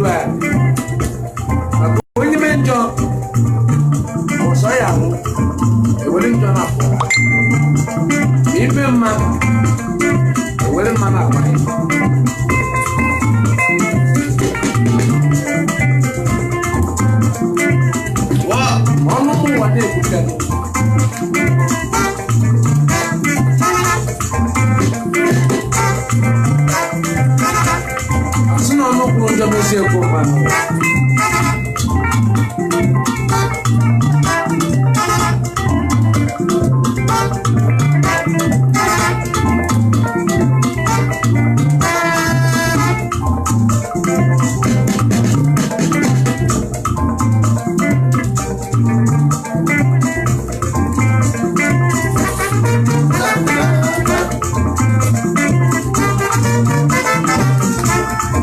edu anyị, maka onye mee njọ ọsọ ya ahụ ewere njọ na-apụ, ime mma ewere mma na-akwa ya. Ọnụ ụwa na-ekwukarị asị na ọnụ kwuru njọ mezie ekwu mmanụ.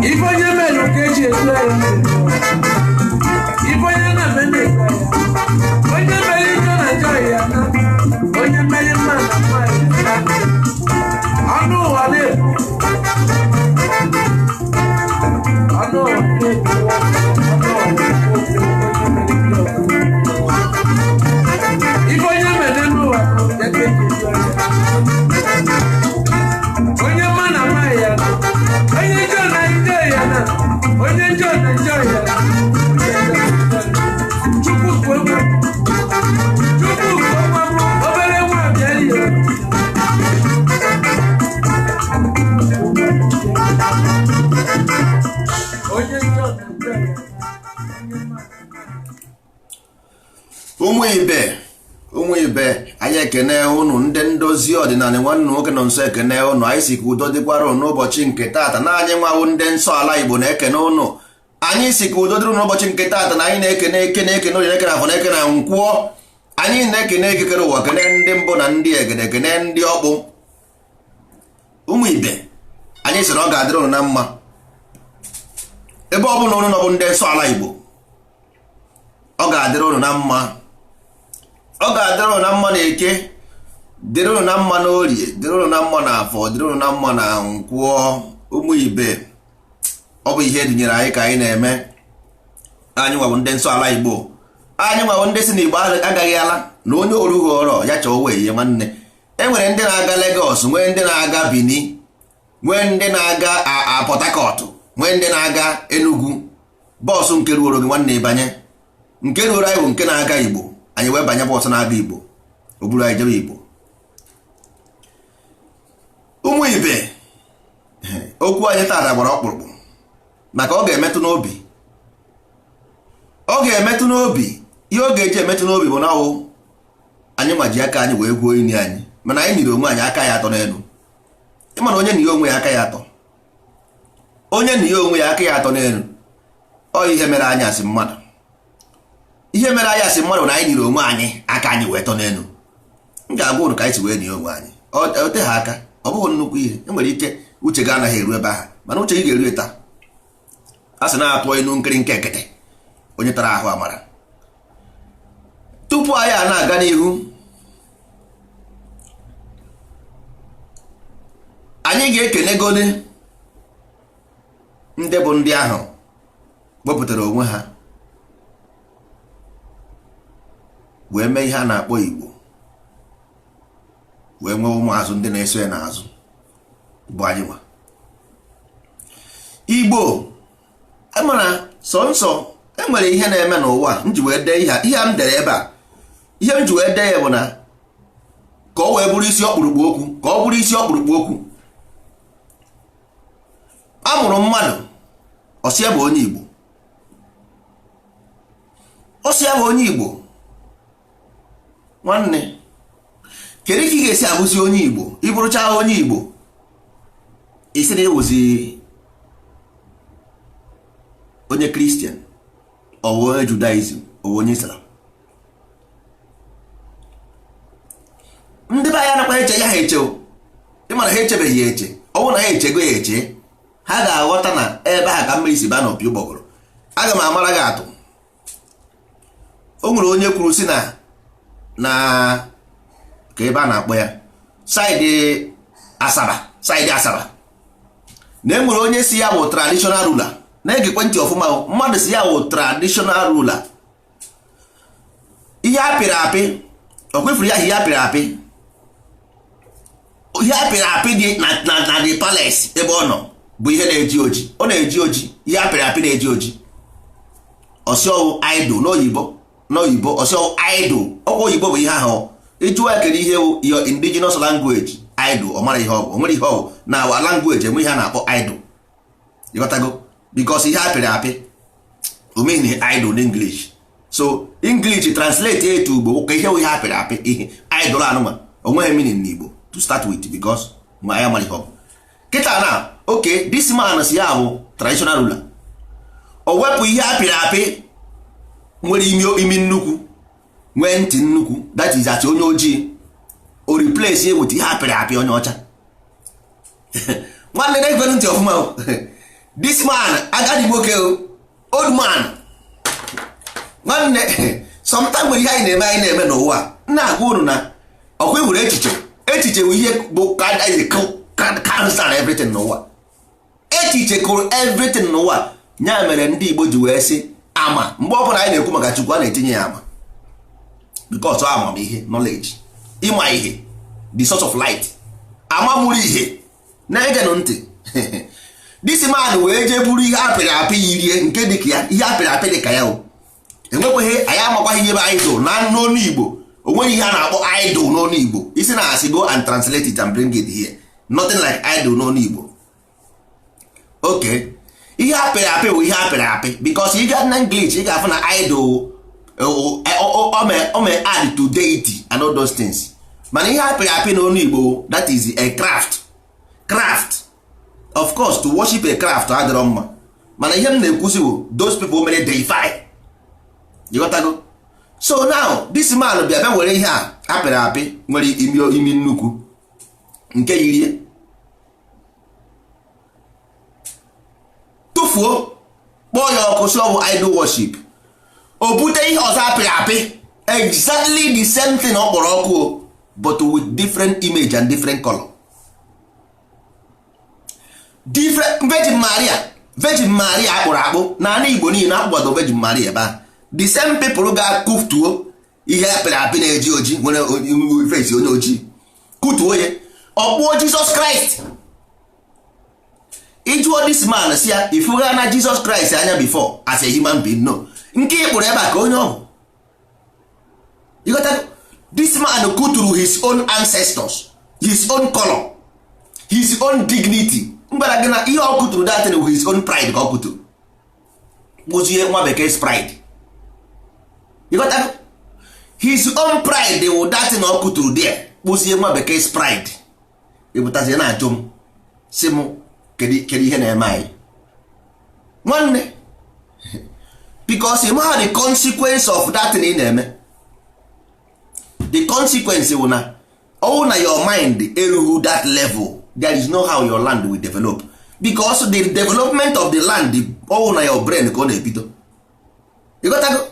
Ife onye mere ka eji edu ya, ife onye na-eme na-edu ya, onye mere njọ na njọ ya na onye mere mma na mma ya na. Ọnụ ụwa na-ekwu, ọnụ ụwa na-ekwu, ọnụ ụwa na-ekwu okwu, onye mere njọ. Ife onye mere n'ụwa ya ka eji edu ya, onye mma na mma ya na onye njọ na njọ ya na onye njọ na njọ ya na. Chukwu kwuo nwa, Chukwu kwuo nwa m, obere nwa bịa ihe. Onye njọ na njọ ya na onye mma na mma ya. Ụmụ ibe, ụmụ ibe, anyị ekene ụnụ ndị ndozi ọdịnala. Nwanne nwoke nọ nso ekene ụnụ. Anyị si ka udo dịkwara ụnụ n'ụbọchị nke taata, na anyị nwawo ndị nsọ ala Igbo na-ekene ụnụ. Anyị si ka udo dịrị ụnụ n'ụbọchị nke taata, na anyị na-ekene ekene, ekene onye, ekene afọ na ekene nkwụọ. Anyị na-ekene ekekere ụwa, kene ndị mbụ na ndị egede, kene ndị ọkpụ. Ụmụ ibe, anyị sị na ọ ga-adịrị ụnụ na mma ebe ọ bụla ụnụ nọ bụ ndị nsọ ala Igbo. Ọ ga-adịrị ụnụ na mma, ọ ga-adịrị ụnụ na mma na eke, dịrị ụnụ na mma na orie, dịrị ụnụ na mma na afọ, dịrị ụnụ na mma na nkwụọ. Ụmụ ibe, ọ bụ ihe edunyere anyị ka anyị na-eme. Anyị nwabụ ndị nsọ ala Igbo, anyị nwabụ ndị si na Igbo agaghị ala na onye orughị ọrọ ya chọọ wee ihe. Nwanne, e nwere ndị na-aga Lagos, nwee ndị na-aga Benin, nwee ndị na-aga Port Harcourt, nwee ndị na-aga Enugu. Bọọsụ nke ruoro gị, nwanne, ịbanye. Nke ruoro anyị bụ nke na-aga Igbo. Anyị wee banye bọọsụ na-aga Igbo, o buru anyị jebe Igbo. Ụmụ ibe, okwu anyị taata gbara ọkpụrụkpụ, maka ọ ga-emetụ n'obi, ọ ga-emetụ n'obi. Ihe ọ ga-eji emetụ n'obi bụ na ọwụ anyị nwa ji aka anyị wee gwuo ini anyị, mana anyị nyere onwe anyị aka ya atọ n'elu. Ịma na onye na onwe ya aka ya atọ, onye na ya onwe ya aka ya atọ n'elu. Ọ ihe mere anyị asị mmadụ, ihe mere anyị asị mmadụ na anyị nyere onwe anyị aka anyị wee tọ n'elu. M ga-agwa ụnụ ka anyị si wee nye onwe anyị. O te ha aka, ọ bụghị nnukwu ihe. Enwere ike uche gị anaghị eru ebe ahụ, mana uche gị ga-eru taa. A sị na-atụọ inu nkiri nke nkịtị, onye tara ahụ amara. Tupu anyị a na-aga n'ihu, anyị ga-ekenegode ndị bụ ndị ahụ wepụtara onwe ha wee mee ihe a na-akpọ Igbo, wee nwee ụmụazụ ndị na-eso ya n'azụ bụ anyị nwa Igbo. Emara sọ nsọ enwere ihe na-eme n'ụwa m ji wee dee ihe ihe m dere ebe a. Ihe m ji wee dee ya bụ na ka ọ wee bụrụ isi ọkpụrụkpụ okwu, ka ọ bụrụ isi ọkpụrụkpụ okwu. A mụrụ mmadụ, ọsịa bụ onye Igbo, ọsịa bụ onye Igbo. Nwanne, kedu ka ị ga-esi abụzi onye Igbo? Ịbụrụcha onye Igbo, isi na ịwụzi onye Kristian, ọ bụ onye Judaism, ọ bụ onye Islam? Ndị be anyị anakwa eche ya, ha eche. Ịmana ha echebeghị ya eche. Ọ bụrụ na ha echego ya eche, ha ga-aghọta na ebe ahụ ka mmiri si baa n'opi ụgbọgụrụ. Aga m amara gị atụ. O nwere onye kwuru si na ka ebe a na-akpọ ya side Asaba, side Asaba, na e nwere onye si ya bụ traditional ruler. Na-egekwe ntị ọfụma. Mmadụ si ya wụ traditional ruler, ihe apịrị apị o kwefuru ya, ihe apịrị apị, ihe apịrị apị dị na the palace ebe ọ nọ bụ ihe na-eji oji. Ọ na-eji oji, ihe apịrị apị na-eji oji. Ọsịọwụ idol n'oyibo, n'oyibo ọsịọwụ idol. Ọkwa oyibo bụ ihe ahụ. Ịjụwa ya kedu ihe wụ your indigenous language idol, ọ mara ihe ọ bụ. O nwere ihe ọ bụ na our language, enwe ihe a na-akpọ idol. Ịghọtago? Because ihe apịrị apị o mean idol in English. So English translate etu Igbo ka ihe wụ ihe apịrị apị, ihe idol anụma, o nweghị meaning n'Igbo to start with, because ma ya mara ihe ọ bụ kịta na. Okay, this man si ya bụ traditional ruler, o wepụ ihe apịrị apị nwere imi, imi nnukwu, nwee ntị nnukwu, that is ati onye ojii, o replace with ihe apịrị apị onye ọcha. Nwanne, na-egwere ntị ọfụma o. This man, agadi nwoke o, old man. Nwanne, sometimes nwere ihe anyị na-eme n'ụwa na-agwa unu na ọkwa nwere echiche. Echiche bụ ihe bụ cancer na everything n'ụwa. Echiche kụrụ everything n'ụwa. Ya mere ndị Igbo ji wee sị ama mgbe ọ bụla anyị na-ekwu maka Chukwu, a na-etinye ya ama, because ọ amamihe, knowledge, ịma ihe, the source of light, ama mụrụ ihe. Na-egenụ ntị. This man wee jee buru ihe apịrị apị yirie nke dịka ya, ihe apịrị apị dị ka ya. O enwekweghị, anyị amakwaghị ihe bụ idol na n'onu Igbo. O nweghị ihe a na-akpọ idol n'onu Igbo. Isi na asị, go and translate it and bring it here. Nothing like idol n'onu Igbo. Okay, ihe apịrị apị bụ ihe apịrị apị, because ị gaa na English, ị ga-afụ na idol o may add to deity and all those things. Mana ihe apịrị apị n'onu Igbo, that is a craft. Craft, of course, to worship a craft adịrọ mma, mana ihe m na-ekwuzi bụ those people mere deify. Ịghọtago? So now this man bịa were ihe a apịrị apị nwere imi, imi nnukwu, nke yirie, tụfuo, kpọọ ya ọkụ, si ọ bụ idol worship. O bute ihe ọzọ apịrị apị, exactly the same thing ọ kpọrọ ọkụ o, but with different image and different color, different Virgin Maria. Virgin Maria akpụrụ akpụ n'ala Igbo niile, akpụgbado Virgin Maria ebe ahụ. The same people ga-akụtuo ihe apịrị apị na-eji oji, nwere face onye ojii, kụtuo ya, ọkpụọ Jesus Christ. Ịjụọ this man, si ya ifuga na Jesus Christ anya before as a human being? No. Nke ị kpụrụ ebe a ka onye ọ bụ. You got? This man kụturu his own ancestors, his own color, his own dignity. Mgbara gị na ihe ọ kụturu, that thing with his own pride ka ọ kụturu, kpụzie nwa bekee pride. You got that? His own pride wụ that thing ọ kụturu there, kpụzie nwa bekee pride. Ịpụtazie na-ajụ m, si m kedu ihe na-eme anyị? Nwanne, because ị maha the consequence of that thing ị na-eme. The consequence wụ na ọwụ na your mind erughị that level, there is no how your land will develop, because the development of the land, ọwụ na your brain ka ọ na-ebido. You got to?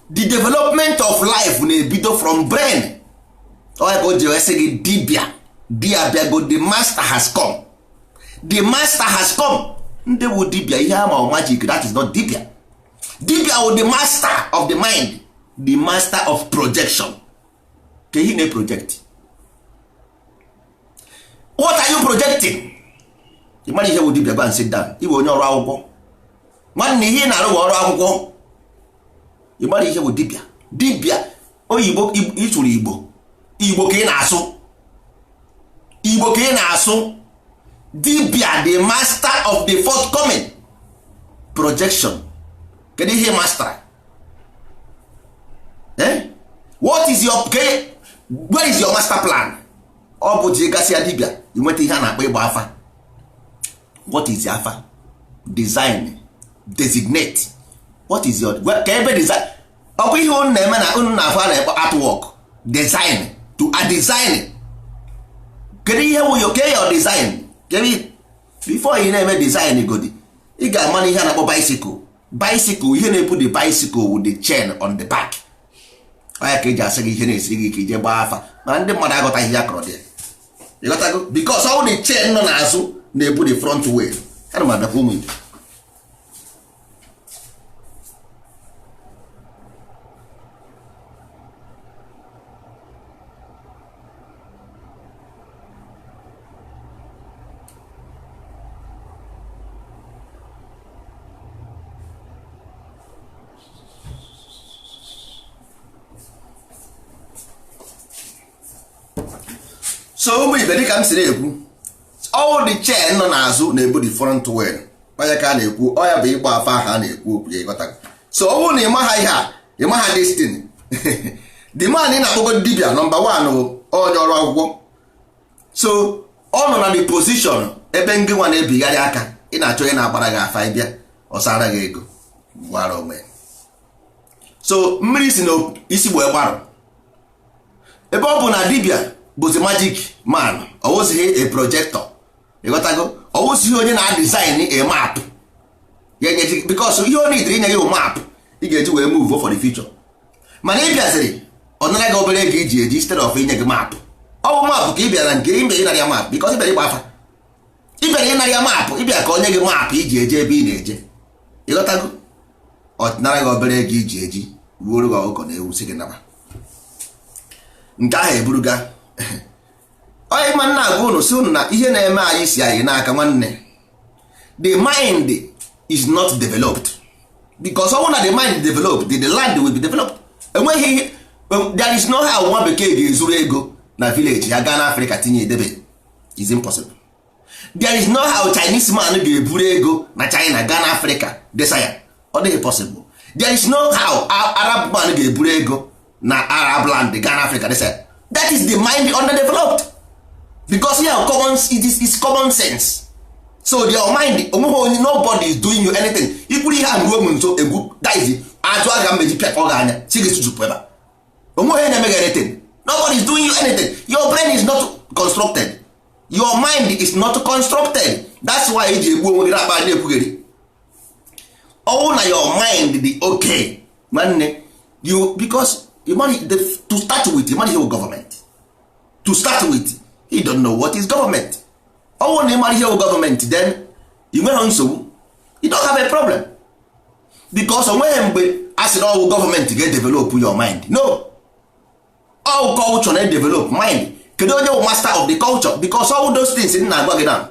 The development of life na-ebido from brain. Ọ ya ka o ji wee sị gị dibia dia bịago, the master has come, the master has come. Ndị bụ dibia, ihe ama ọ magic, that is not dibia. Dibia wụ the master of the mind, the master of projection. Ka ihe na-project, what are you projecting? Ị mara ihe bụ dibia? Go and sit down. Ị bụ onye ọrụ akwụkwọ. Nwanne, ihe ị na-arụ bụ ọrụ akwụkwọ. Ị mara ihe bụ dibia? Dibia oyibo ịsụrụ Igbo, Igbo ka ị na-asụ, Igbo ka ị na-asụ. Dibia, the master of the forthcoming projection. Kedu ihe master? Eh? What is your, where is your master plan? Ọ bụ ji gasịa dibia inweta ihe a na-akpọ ịgba afa. What is afa? Design, designate. What is your, ka ebe design? Ọkwa ihe unu na-eme na unu na-afụ a na-akpọ artwork, design, to a design. Kedu ihe wụ yo ke your design? Kedu? Before ị na-eme design godi, ị ga-ama na ihe a na-akpọ bicycle, bicycle, ihe na-ebu the bicycle with the chain on the back. Ọ ya ka eji asị gị ihe na-esiri gị ike, ije gbaa afa. Mana ndị mmadụ aghọtaghị ihe akọrọ dị ya. Ịghọtago? Because ọ the chain nọ n'azụ na-ebu the front wheel. Ana m abịakwa, ụmụ Igbo. So ụmụ ibe, dịka m si na-ekwu, all the chain nọ n'azụ na-ebu the front wheel. Onye ka a na-ekwu ọya bụ ịgba afa ahụ a na-ekwu okwu ya, ịghọta? So ọ bụrụ na ị maha ihe a, ị maha destiny. The man ị na-akpọgo dibia, number one, bụ onye ọrụ akwụkwọ. So ọ nọ na the position ebe ngị nwa na-ebigharị aka, ị na-achọ onye na-agbara gị afa, ịbịa ọsara gị ego gwara onwe. So mmiri si na isi gboo gbarụ. Ebe ọ bụ na dibia bụzi magic man, ọ wụzighị a projector, ịghọtago? Ọ wụzighị onye na-design a map ya enyeji, because ihe ọ nidiri inye gị bụ map ị ga-eji wee move for the future. Mana ị bịaziri, ọ nara gị obere ego iji eji instead of inye gị map. Ọ bụ map ka ị bịara nke ime, ịnara ya map, because ị bịara ịgba afa, ị bịara ịnara ya map, ị bịara ka o nye gị map iji eje ebe ị na-eje, ịghọtago? Ọ nara gị obere ego iji eji ruoro gị ọkụkọ na ewu, sị gị naba. Nke ahụ eburuga onye ma nna agwa unu, si unu na ihe na-eme anyị si anyị n'aka. Nwanne, the mind is not developed, because ọ bụrụ na the mind developed, the land will be developed. Enweghị ihe, there is no how nwa bekee ga-ezuru ego na village ya gaa n'Africa tinye edebe. Is impossible. There is no how Chinese man ga-eburu ego na China gaa n'Africa desa ya. Ọ dịghị possible. There is no how Arab man ga-eburu ego na Arab land gaa n'Africa desa ya. That is the mind underdeveloped, because here common, it is common sense. So your mind, onweghị onye, nobody is doing you anything. Ikwuru ihe a ruo m nso, egwu daizi ajụ aga mmeji pịakọ gị anya, si gị tụtụpụ ebe a. Onweghị onye na-eme gị anything. Nobody is doing you anything. Your brain is not constructed, your mind is not constructed. That's why iji egbu onwe gị na-akpa na-ekwugheri. Ọwụ na your mind dị okay, nwanne, you, because you money, to start with, you money ihe government. To start with, you don't know what is government. Ọwụ na ị mara ihe bụ government, then ị nweghị nsogbu, you don't have a problem, because onweghị mgbe a sị na ọwụ gọọmenti ga-edevelop your mind. No, all culture na-edevelop mind. Kedu onye bụ master of the culture? Because all those things m na-agwa gị na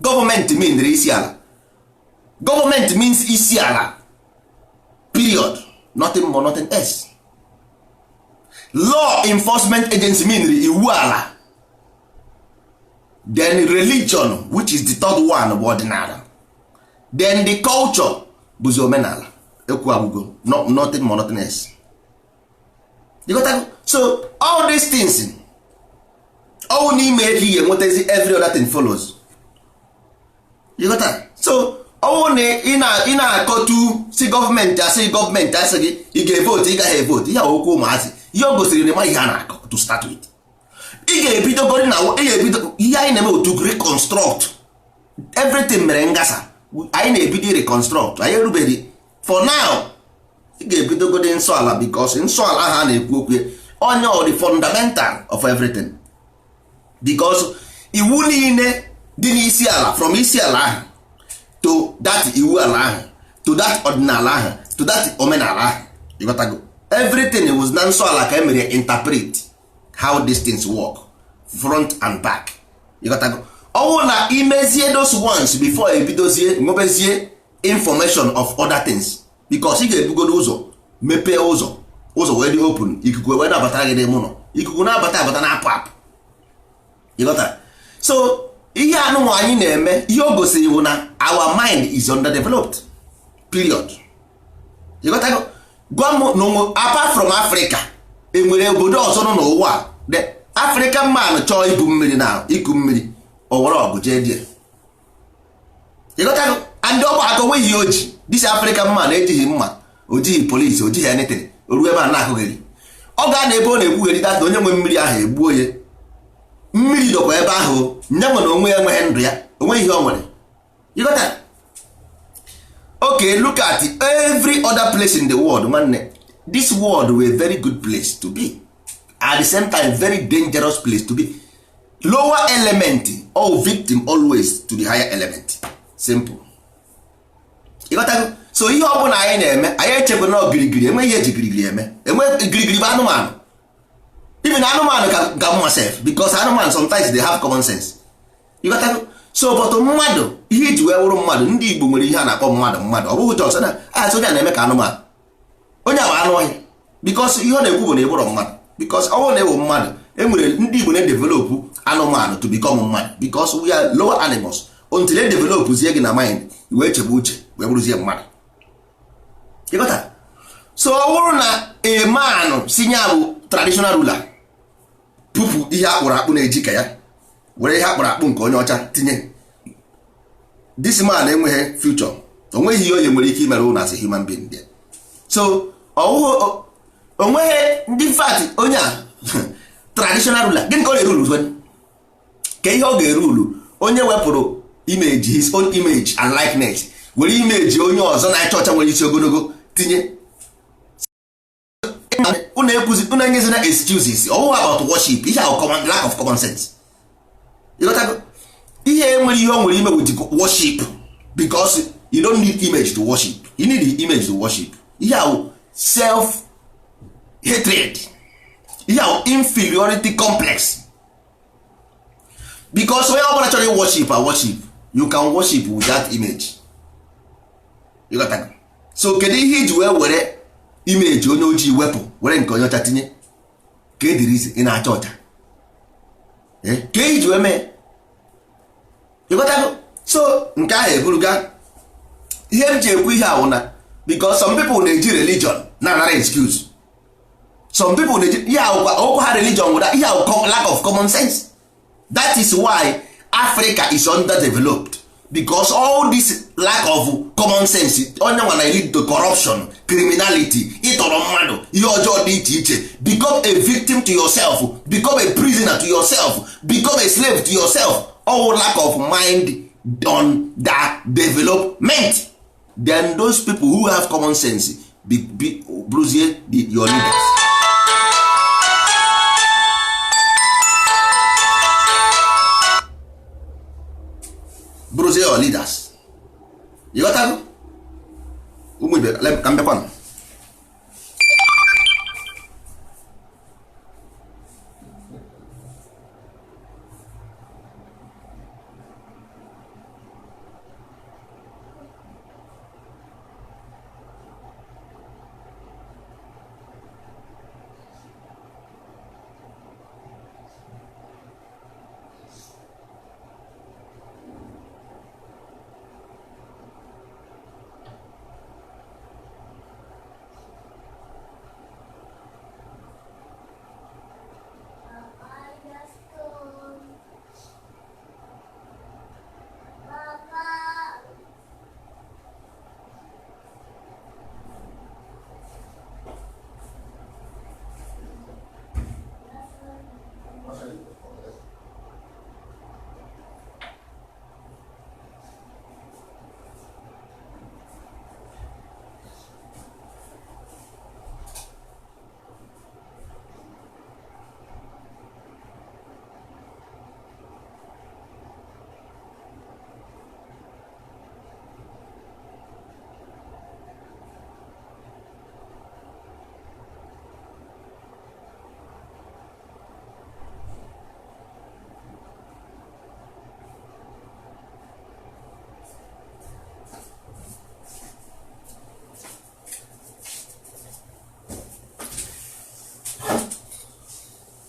gọọmenti mean isi ala. Gọọmenti means isi ala, period. Nothing more, nothing else. Law enforcement agency mean iwu ala. Then religion, which is the third one, bụ ọdịnala. Then the culture bụzi omenala. Ekwu agwụgo. No, nothing more, nothing else. You got that? So all these things, all n'ime ka ị ga-enwetazi, every other thing follows. You got that? So ọwụ na ị na-akọtu si gọọmenti asị, gọọmenti asị gị ị ga-evote, ị gaghị evote, ihe okwu ụmụazị. Ihe o gosiri na ịmaghị ihe a na-akọ. To start with, ị ga-ebidogori na ị ga-ebido ihe anyị na-eme otu reconstruct everything mere ngasa. Anyị na-ebido reconstruct, anyị erubeghị. For now, ị ga-ebidogodi nsọ ala, because nsọ ala ahụ a na-ekwu okwu onye ọ the fundamental of everything, because iwu niile dị n'isi ala, from isi ala ahụ to that iwu ala ahụ, to that ọdịnala ahụ, to that omenala ahụ, ịghọtago? Everything was na nsọ ala ka e mere interpret how these things work, front and back, ịghọtago? Ọwụ na imezie those ones before ebidozie nwebezie information of other things, because ị ga-ebugodo ụzọ mepee ụzọ, ụzọ wee dị open, ikuku wee na-abata gị n'ime ụlọ, ikuku na-abata abata, na-apụ apụ, ịghọtara? So ihe anụnwa anyị na-eme, ihe o gosiri bụ na our mind is underdeveloped, period. Ịghọtago? Gwa m na onwe, apart from Africa, enwere obodo ọzọ nọ n'ụwa the African man chọọ ibu mmiri na iku mmiri, o were ọgụ jee die, ịghọtago? And ọ bụ aka onweghị ihe o ji. This African man ejighị mma, o jighị polisi, o jighị anything. O ruo ebe a na-akụgheri, ọ gaa na ebe ọ na-ekwugheri data, onye nwe mmiri ahụ egbuo ya. Mmiri dọkwa ebe ahụ, nye nwe na onwe ya enweghị ndụ ya, onweghị ihe o nwere, ịghọta? Okay, look at every other place in the world. Nwanne, this world were a very good place to be, at the same time very dangerous place to be. Lower element all victim always to the higher element. Simple. Ịghọtago? So ihe ọ bụla anyị na-eme, anyị echekwa na girigiri enwe ihe eji girigiri eme. Enwe girigiri bụ anụmanụ. Even anụmanụ ka mma sef, because anụmanụ sometimes they have common sense. Ịghọtago? So but mmadụ, ihe iji wee wụrụ mmadụ, ndị Igbo nwere ihe a na-akpọ mmadụ. Mmadụ ọ bụghị jos na asị onye a na-eme ka anụmanụ, onye a bụ anụ ọhịa, because ihe ọ na-ekwu bụ na ịbụrụ mmadụ, because ọ bụrụ na ịwụ mmadụ. Enwere ndị Igbo na-edevelop anụmanụ to become mmadụ, because we are lower animals. Until e develop zie gị na mind, wee chebe uche wee bụrụzie mmadụ. Ịghọta? So ọ bụrụ na a man si nya bụ traditional ruler pupụ ihe akpụrụ akpụ na-eji ka ya were ihe akpụrụ akpụ nke onye ọcha tinye, this man enweghị future. Onweghị ihe onye nwere ike imere ụlọ as a human being there. So onweghị ndị fat onye a traditional ruler, gịnị ka ọ na-erulu? Ka ihe ọ ga-erulu, onye wepụrụ image, his own image and likeness, were image onye ọzọ na-acha ọcha nwere isi ogologo tinye. Unu ekwuzi, unu enyezina excuses. Ọwụwa about worship, ihe ahụ common lack of common sense. Ịghọtago? Ihe enwere ihe ọ nwere ime with worship, because you don't need image to worship, you need the image to worship. Ihe ahụ self hatred, ihe ahụ inferiority complex, because onye ọbụla chọrọ worship a worship, you can worship without image. Ịghọtago? So kedu ihe iji wee were image onye ojii wepụ, were nke onye ọcha tinye? Ka edirizi ị na-acha ọcha ka iji wee mee. Ịghọtago? So nke ahụ eburuga. Ihe m ji ekwu ihe ahụ na because some people na-eji religion na-anara excuse. Some people na-eji ihe ahụ okwu ha religion wụda ihe ahụ lack of common sense. That is why Africa is underdeveloped, because all this lack of common sense onye nwa na lead to corruption, criminality, ịtọrọ mmadụ, ihe ọjọọ dị iche iche. Become a victim to yourself, become a prisoner to yourself, become a slave to yourself. All lack of mind on that development. Then those people who have common sense be bụrụzie your leaders. Bụrụzie your leaders. Ịghọtago? Ụmụ ibe, ka m bịakwanụ.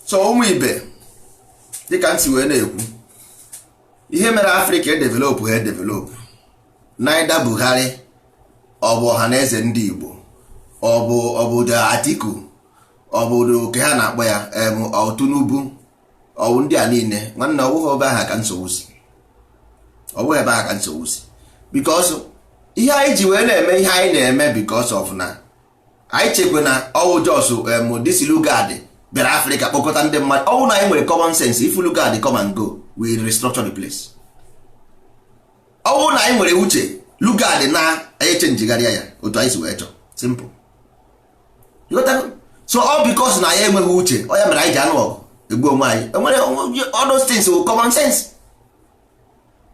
So ụmụ ibe, dịka m si wee na-ekwu, ihe mere Afrịka edevelop ha edevelop, neither Buhari ọ bụ Ọhaneze ndị Igbo, ọ bụ Atiku, ọ bụ ke ha na-akpọ ya Tinubu, ọ bụ ndị a niile, nwanne, ọ bụghị ebe ahụ ka nsogbu si, ọ bụghị ebe ahụ ka nsogbu si. Because ihe anyị ji wee na-eme ihe anyị na-eme, because of na anyị chekwe na ọwụ jos this Lugard bịara Afrịka kpọkọta ndị mmadụ. Ọwụ na anyị nwere common sense, if Lugard come and go, we restructure the place. Ọwụ na anyị nwere uche, Lugard na anyị chenjigharịa ya otu anyị si wee chọọ. Simple. So all because na anyị enweghị uche, ọ ya mere anyị ji anụ ọgụ egbu onwe anyị. Enwere all those things with common sense.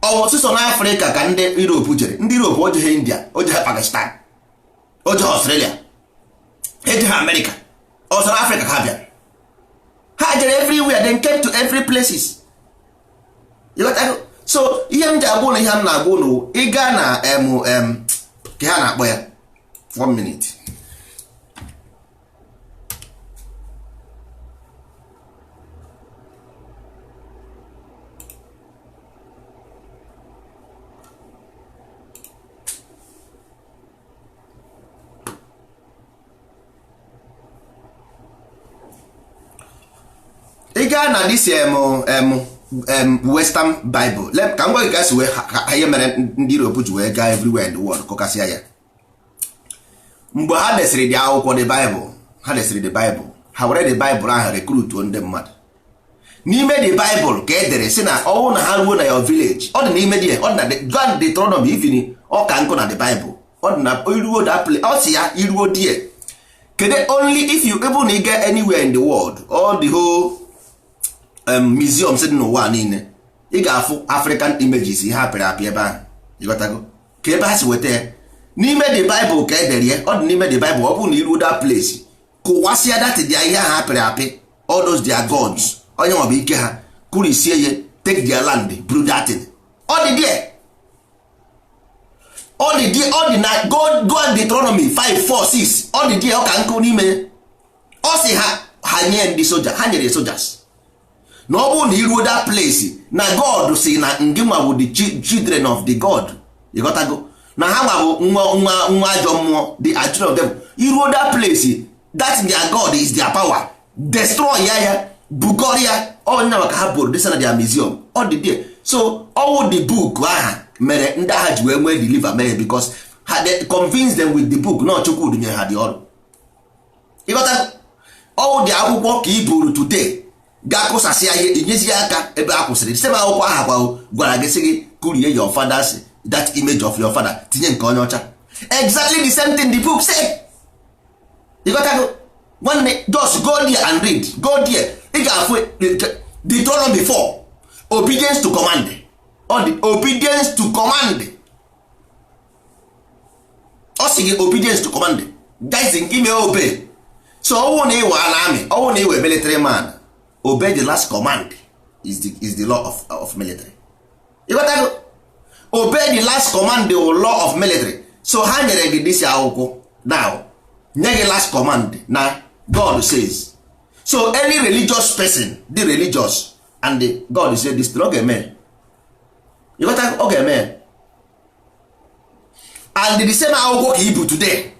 Ọ sụsọ na Afrịka ka ndị Europe jere. Ndị Europe o jeghe India, o jeghe Pakistan, o jeghe Australia, ejeghe America. Ọsọ na Afrịka ka ha bịara. Ha jere everywhere, then came to every places. So ihe m ji agwa ụnụ, ihe m na-agwa ụnụ, ị gaa na ka ha na-akpọ ya, 1 minute. Gaa na this western Bible, ka m gwa gị ka si wee ha ihe mere ndị Europe ji wee gaa everywhere in the world kọkasịa ya. Mgbe ha desịrị the akwụkwọ, the Bible, ha desịrị the Bible, ha were the Bible ahụ recruituo ndị mmadụ. N'ime the Bible ka e dere si na ọnwụ na ha ruo na your village. Ọ dị n'ime dị, ọ dị na go and Deuteronomy, even ọ ka nkụ na the Bible. Ọ dị na iruo that place, ọ si ya iruo die kedu. Only if you able na get anywhere in the world, all the whole museums dị n'ụwa niile, ị ga-afụ African images, ihe apịrị apị ebe ahụ. Ịghọtago ka ebe ha si weta ya? N'ime the Bible ka e dere ya. Ọ dị n'ime the Bible. Ọ bụrụ na iruo that place, kụwasịa that dị ihe ahụ apịrị apị, all those their gods, onye nwabụ ike ha kụrisie ya, take their land, buru that thing. Ọ dị there, ọ dị there, ọ dị na go and Deuteronomy 5 4 6. Ọ dị there, ọ ka nkụ n'ime ya. Ọ sị ha, ha nye ndị soja, ha nyere soldiers na ọ bụrụ na iruo that place, na God si na ngị nwa bụ the children of the God. Ịghọtago na ha nwa bụ nwa ajọ mmụọ, the children of devil. Iruo that place, that their God is their power, destroy ya, ya bukọrọ ya. Ọnya maka ha bụrụ desa na their museum. Ọ dị there. So ọwụ the book aha mere ndị agha ji wee nwee deliver mere, because ha they convince them with the book na Chukwu nyere ha dị ọrụ. Ịghọta? Ọwụ dị akwụkwọ ka i buru today gaa kụsasịa ihe, inyezie aka ebe a kwụsịrị. Site akwụkwọ aha gwa gwara gị, sị gị kurie your father's, that image of your father, tinye nke onye ọcha. Exactly the same thing the book say. Ịghọtago, nwanne? Just go there and read. Go there, ị ga-afụ Deuteronomy 4, obedience to command. Ọ dị obedience to command. Ọ sị gị obedience to command, that is nke ime obey. So ọwụ na ịwa na army, ọwụ na iwe military man, obey the last command is the law of military. Ịghọtago? Obey the last command, the law of military. So ha nyere gị this akwụkwọ now, nye gị last command na God says. So any religious person dị religious and the God say this thing, ọ ga-eme. Ịghọtago? Ọ ga-eme. And the same akwụkwọ ka ibu today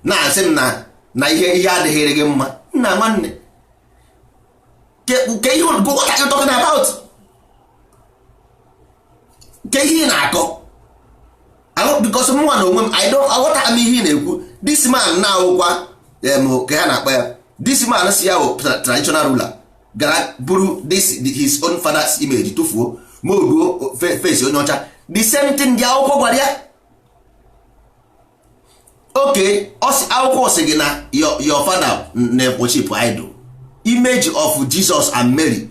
na-asị m na ihe adịghịrị gị mma. Nna, nwanne, ke ihe, what are you talking about? Ke ihe ị na-akọ? Because mụnwa na onwe m, I don't aghọta m ihe ị na-ekwu. This man na-awụkwa ka ha na-akpa ya, this man si ya bụ traditional ruler, gara buru this his own father's image tụfuo, ma oduo face onye ọcha. The same thing dị akwụkwọ gwara ya. Okay, akwụkwọ sị gị na your father na-worship idol, image of Jesus and Mary.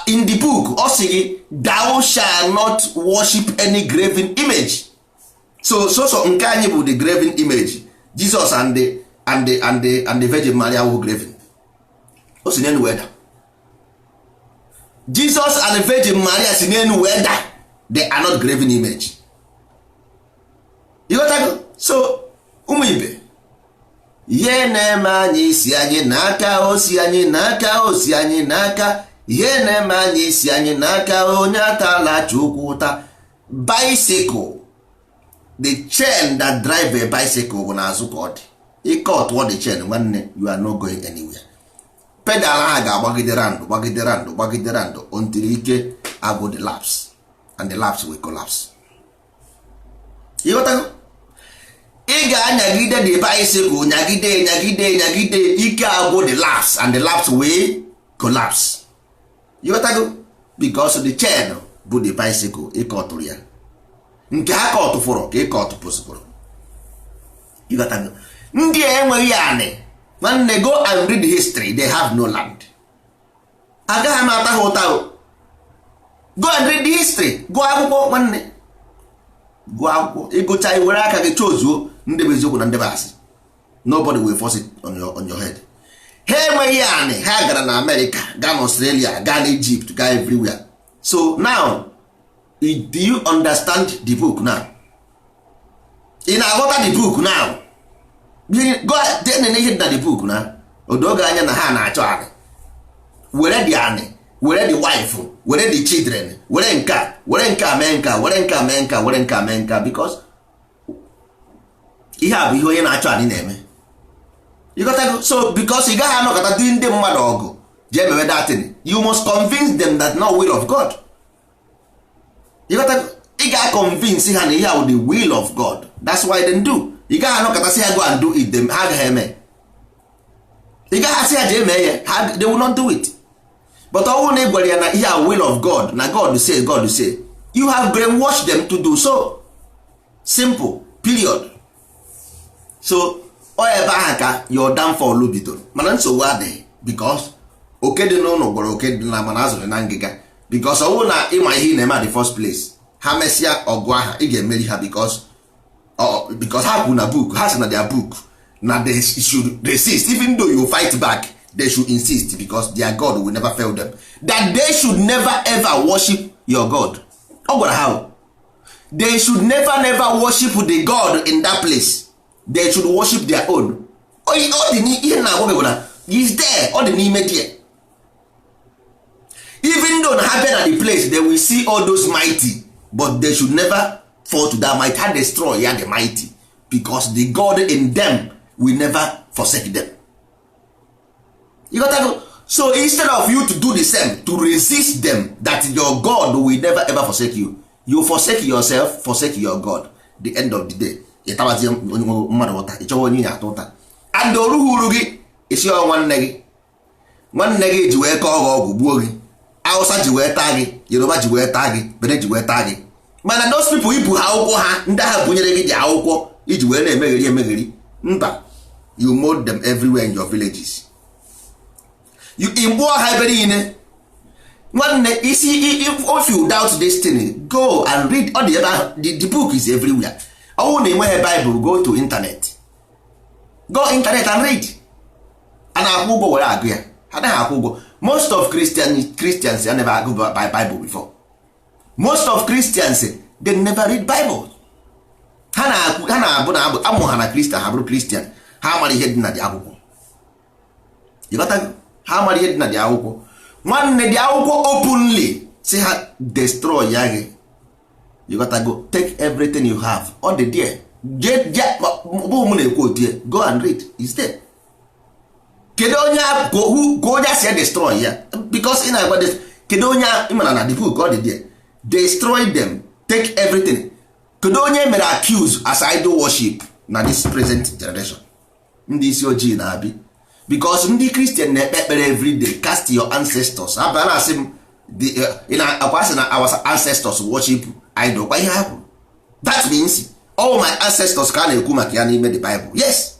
In the book, ọ sị gị, "Thou shall not worship any graven image." So nke anyị bụ the graven image, Jesus and the Virgin Maria wụ graven. O si n'elu wee da. Jesus and the Virgin Maria si n'elu wee da. They are not graven image. You got? So ụmụ ibe, ihe na-eme anyị isi anyị n'aka, o si anyị n'aka, o si anyị n'aka. Ihe na-eme anyị isi anyị n'aka. Onye atala Chukwu ụta. Bicycle, the chain that drive a bicycle bụ n'azụ ka ọ dị. Ike ọtụọ the chain, nwanne, you are not going anywhere. Pedal ahụ ga-agbagide round, gbagide round, gbagide round until ike agwụ the laps, and the laps will collapse. Ịghọtago? Ị ga-anyagide the bicycle, nyagide, nyagide, nyagide, ike agwụ the laps, and the laps will collapse. Ịghọtago? Because the chain bụ the bicycle, ike ọtụrụ ya nke ha ka ọtụfụrụ ka ike ọtụpụsịpụrụ. Ịghọtago? Ndị a enweghị anị, nwanne. Go and read history. They have no land. Agaghị m ata ha ụta o. Go and read the history. Gụọ akwụkwọ, nwanne, gụọ akwụkwọ. Ịgụcha, i were aka gị chozuo ndị bụ eziokwu na ndị bụ asị. Nobody will force it on your head. Ha enweghị anị. Ha gara na America, gaa na Australia, gaa na Egypt, gaa everywhere. So now, do you understand the book now? Ị na-aghọta the book now? Go nene ihe dị na the book na odoge anya na ha na-achọ anị. Were the anị, were the wife, were the children, were nka, were nka mee nka, were nka mee nka, were nka mee nka, because ihe a bụ ihe onye na-achọ anị na-eme. Ịghọtago? So because ị gaghị anọkọta dị ndị mmadụ ọgụ. Jee mewe that thing. You must convince them that no will of God. You got to, ị ga-convince ha na ihe ahụ the will of God. That's why they do. Ị gaghị anọkọtasị ha go and do it them, ha agaghị eme. Ị gaghị asị ha jee mee ya, ha they will not do it. But ọ bụrụ na ị gwara ya na ihe a will of God, na God say, God say, you have brainwashed them to do so. Simple, period. So ọ ebe ahụ ka your downfall bidoro. Mana nsogbu adịghị, because oke dị n'ụlọ gwara oke dị na mana azụrụ na ngịga. Because ọ bụrụ na ịma ihe ị na-eme at the first place, ha mesịa ọgụ aha ị ga-emeri ha, because ha kwuru na book ha sị na their book na they should resist. Even though you fight back, they should insist, because their God will never fail them, that they should never ever worship your God. Ọ gwara ha, they should never never worship the God in that place. They should worship their own. Ọ dị ihe na-agwa gị bụ na is there, ọ dị n'ime there. Even though na ha bịa na the place, they will see all those mighty, but they should never fall to that might. Ha destroy ya the mighty, because the God in them will never forsake them. You got to go. So instead of you to do the same, to resist them, that your God will never ever forsake you, you forsake yourself, forsake your God. The end of the day, ịtabazie mmadụ ụta, ịchọwa onye ị na-ata ụta, and orughị uru gị isi ọ nwanne gị, nwanne gị ji wee kọọ gị ọgwụ gbuo gị, Hausa ji wee taa gị, Yoruba ji wee taa gị, Benin ji wee taa gị. Mana those people ibu ha akwụkwọ ha, ndị agha bunyere gị dị akwụkwọ iji wee na-emegheri emegheri mba. You mold them everywhere in your villages. You igbuo ha ebe niile. Nwanne, isi, if you doubt this thing, go and read. Ọ dị ebe ahụ. The book is everywhere. Ọ bụrụ na ị nweghị Bible, go to internet, go internet and read. A na-akwụ ụgwọ were agụ ya? Anaghị akwụ ụgwọ. Most of Christians never agụ Bible before. Most of Christians, they never read Bible. Ha na-abụ na abụ amụ ha na Christian, ha bụrụ Christian, ha mara ihe dị na dị akwụkwọ. Ịghọtago? Ha mara ihe dị na dị akwụkwọ. Nwanne, dị akwụkwọ openly si ha destroy ya gị. Ịghọtago? Take everything you have. Ọ dị there. Bụ mụ na-ekwu otu ya. Go and read, is there. Kedu onye ka onye asị ya destroy ya? Because ị na-agwa, kedu onye ị mara na the book ọ dị there, destroy them, take everything? Kedu onye mere accuse as idol worship na this present generation? Ndị isi ojii na-abịa, because ndị Christian na-ekpe ekpere everyday, cast your ancestors. Abịa na-asị m akwa asị na our ancestors worship idol. Kwa ihe ha kwuru, that means all my ancestors ka a na-ekwu maka ya n'ime the Bible. Yes,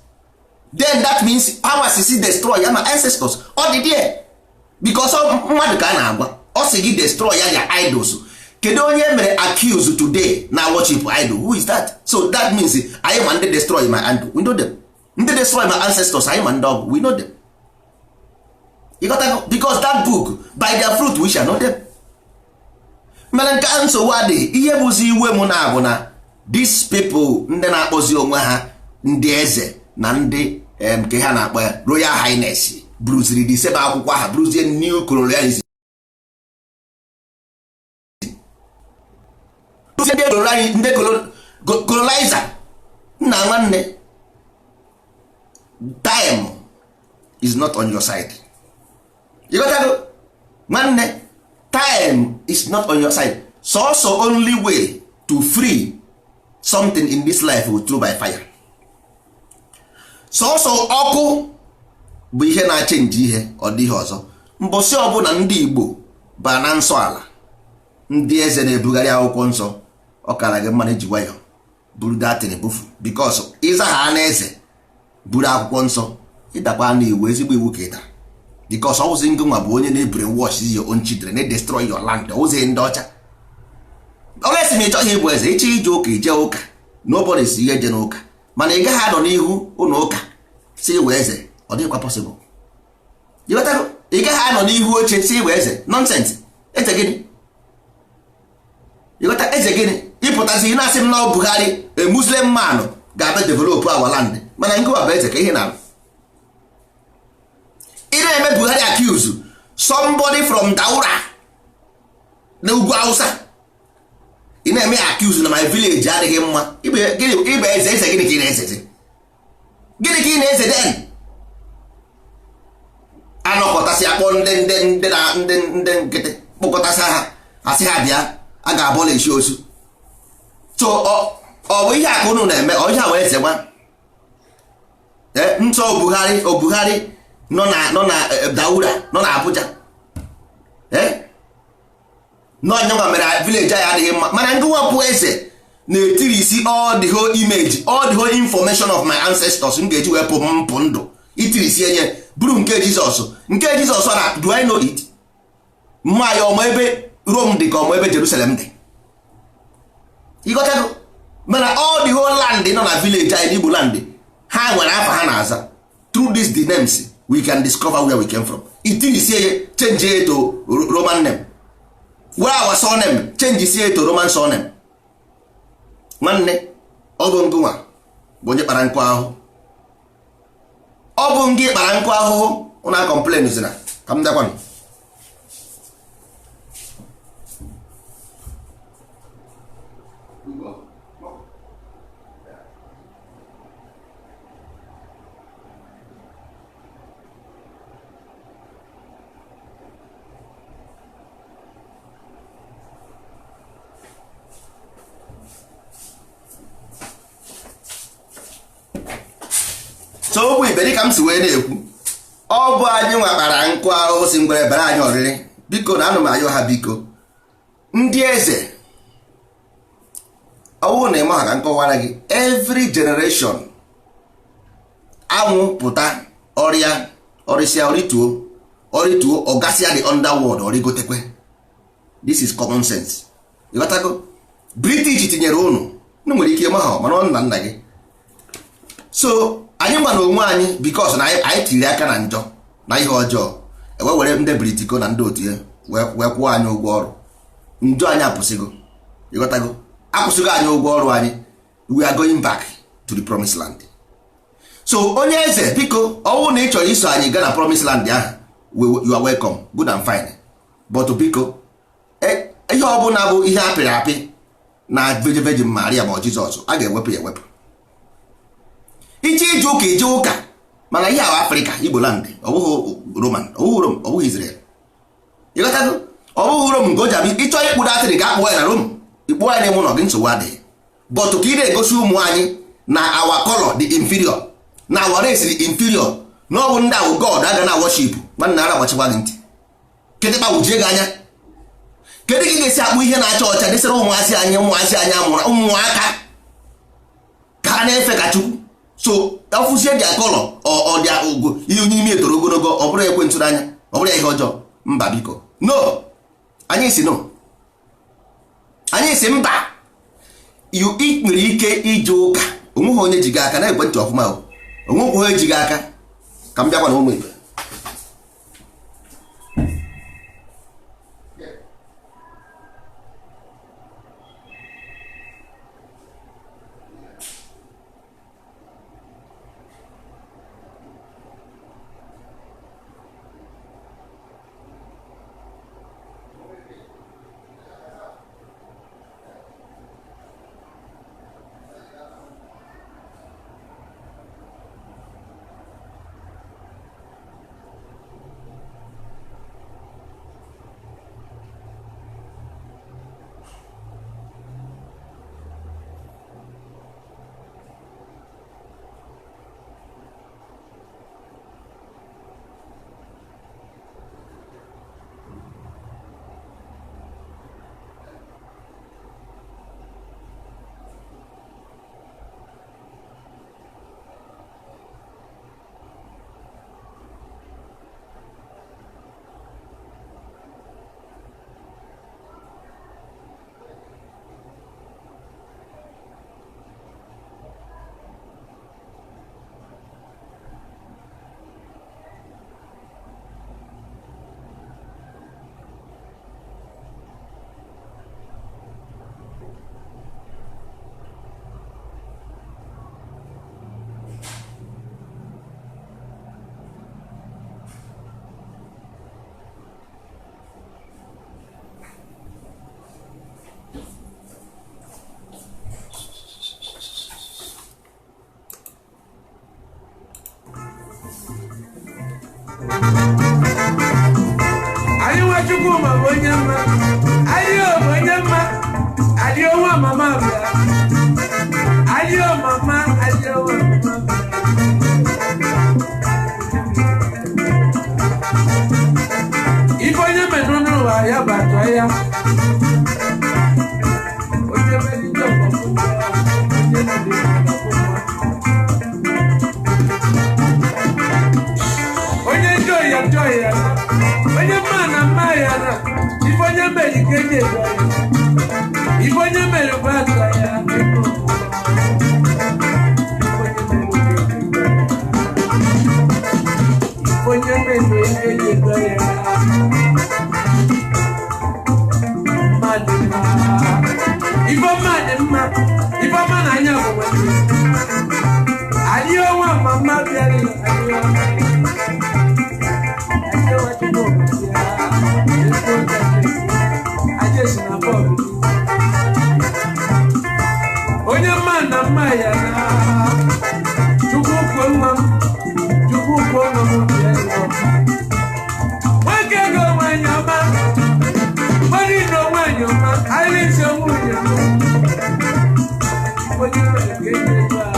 then that means our sisi destroy ya my ancestors. Ọ dị there, because mmadụ ka a na-agwa, ọ sị gị destroy ya their idols. Kedu onye mere accuse today na worship idol? Who is that? So that means anyị ma ndị destroy my idol. We know them. Ndị destroy my ancestors, anyị ma ndị ọgụ. We know them. You got to, because that book, by their fruit we shall know them. Mana nke a, nsogbu adịghị. Ihe bụzi iwe m na-abụ na these people, ndị na-akpọzi onwe ha ndị eze na ndị nke ha na-akpọ ya Royal Highness, bruziri the same akwụkwọ aha, bruzie new colonialism, ndị colonizer. Nna, nwanne, time is not on your side. You got to, nwanne, time is not on your side. Sọsọ only way to free something in this life will through by fire. Sọsọ ọkụ bụ ihe na-achange ihe. Ọ dịghị ọzọ. Mbọsị ọbụla ndị Igbo baa na nsọ ala, ndị eze na-ebugharị akwụkwọ nsọ, ọ kara gị mmanụ iji nwayọ buru datin bufu, because ịza ha na eze buru akwụkwọ nsọ, ịdakwa na iwu, ezigbo iwu ka ị dara, because ọwụzi ngị nwa bụ onye na-brainwash your own children, na-destroy your land. Ọwụzi ndị ọcha olesi ma ị chọghị ịbụ eze, ịchọ ije ụka, ije ụka. Nobody si ihe je n'ụka, mana ị gaghị anọ n'ihu ụlọ ụka si iwe eze. Ọ dịghịkwa possible. Ị gaghị anọ n'ihu oche si iwe eze. Nonsense. Eze gịnị? Ịghọta? Eze gịnị? Ịpụtazi ị na-asị m na ọ Buhari, a Muslim man, ga-abịa develop our land, mana nke bụ eze ka ihe na ị na-eme Buhari accuse somebody from Daura na ugwu Hausa, ị na-eme accuse na my village adịghị mma. Ịbụ eze? Eze gịnị ka ị na-ezezi? Gịnị ka ị na-eze? Den anọkọtasị akpọ ndị ndị ndị na ndị ndị nkịtị kpọkọtasị ha asị ha bịa a ga-abọlishi osu. So ọ bụ ihe a ka unu na-eme, ọ ihe a wee eze gwa nsọ Buhari nọ na Daura nọ na Abuja n'onye mere village anyị adịghị mma. Mana ndị wapụ eze na-etiri isi all the whole image, all the whole information of my ancestors m ga-eji wepụ mpụ ndụ itiri isi enye bụrụ nke Jizọs, nke Jizọs na do I know it? Mma ya ọmụ ebe Rome dị ka ọmụ ebe Jerusalem dị, ịghọtago? Mana all the whole land nọ na village anyị n'Igbo land ha nwere afa ha na-aza. Through these the names we can discover where we came from. Itiri isi enye change it to Roman name, where our surname change it to Roman surname. Nwanne ọ bụ ngụnwa bụ onye kpara nkụ ahụhụ, ọ bụ ngị kpara nkụ ahụhụ. Ụna complain zina ka m dakwanụ. So okwu ibe dịka m si wee na-ekwu, ọ bụ anyị nwa kpara nkụ ahụhụ si ngwere bara anyị ọrịrị. Biko na anụ m ayọ ha, biko ndị eze, ọ bụrụ na ịma ha ka nkọwara gị, every generation anwụ pụta ọrịa ọrịsịa ọrịtuo ọrịtuo ọgasịa the underworld ọrịgotekwe. This is common sense. Ịghọtago? British tinyere ụnụ nụ nwere ike ịma ha, mana ọ nna nna gị. So anyị nwa na onwe anyị because na anyị tiri aka na njọ na ihe ọjọọ, ewe were ndị Britiko na ndị otu ya wee kwụọ anyị ụgwọ ọrụ. Njọ anyị apụsịgo, ịghọtago? Akwụsịgo anyị ụgwọ ọrụ anyị. We are going back to the promised land. So onye eze biko, ọwụ na ị chọrọ iso anyị gaa na promised land ahụ, you are welcome, good and fine. But biko ihe ọbụla bụ ihe apịrị apị na Virgin Maria ma ọ Jizọs, a ga-ewepụ ya ewepụ. Ije ije ụka ije ụka, mana ihe ahụ Afrịka Igbo land, ọ bụghị Roman, ọ bụghị Rome, ọ bụghị Israel. Ịghọtago? Ọ bụghị Rome nke o ji abịa. Ịchọ ịkpụ datịrị ga akpụọ ya na Rome, ikpụọ ya n'ime ụlọ gị, nsogbu adịghị. But ka ị na-egosi ụmụ anyị na our color dị inferior, na our race dị inferior, na ọ bụ ndị ahụ God aga na worship. Nwanne ara gbachikwa gị ntị, kịtịkpa wujie gị anya. Kedu ka ị ga-esi akpụ ihe na-acha ọcha dịsịrị ụmụazị anyị, ụmụazị anyị amụrụ ụmụaka ka ha na-efe ka Chukwu? So ọfụzie dị akọlọ ọ dị ugo ihe onye imi etoro ogologo, ọ bụrụ ekwentị n'anya, ọ bụrụ ya ihe ọjọọ. Mba biko, no, anyị si no, anyị si mba. Ị nwere ike ije ụka, onweghị onye ji gị aka na ekwentị ọfụma, onwekwa onye ji gị aka. Ka m bịakwa na ụmụ ibe. Chukwuma bụ onye mma. Adio bụ onye mma. Adio nwa mama bịa. Adio mama, adio nwa mama bịa. Ife onye menụ n'ụwa ya bụ atọ ya. Onye melite ọkpọkpụ, onye melite ọkpọkpụ. Onye njọ ya njọ ya, onye mma na mma ya na ife onye mere ike eji edo ya. Ife onye mere bụ atọ ya. Ego ife onye mere ike eji edo ya. Mmadụ mma, ife ọma dị mma, ife ọma na anya bụ nwanne. Adịghị ọnwa mama bịara, adịghị ọnwa. Onye mma na mma ya na Chukwu kwuo nwa m, Chukwu kwuo nwa m bịa ịlụ. Nwoke ego nwanyị ọma, mmadụ ino nwanyị ọma, ahịrị isi nwunye m. Onye mere ka eji ego a.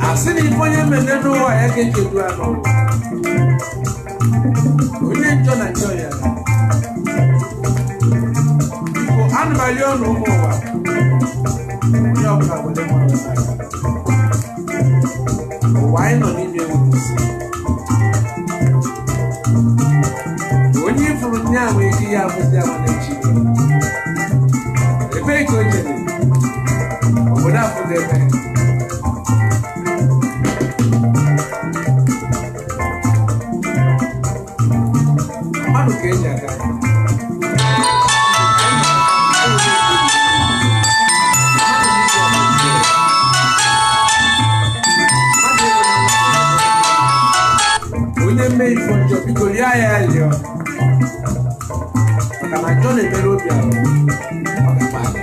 Asị na ife onye mene n'ụwa ya ka eji edu anụ onye njọ na njọ ya. Biko, anụmali ọnụ ụmụ ụwa, onye ọbụla were nwayọọ n'aka. Ụwa anyị nọ n'ime enweghị isi. Onye ifuru nya nwere ike ya abụzi ama n'echi. Ebee ka o jere obodo afụdebe? Mmadụ ka eji aga. Onye mee ife ọjọọ, biko rịọ ya rịọ, maka na njọ na-emere obi ahụ ọ ga-agba aga.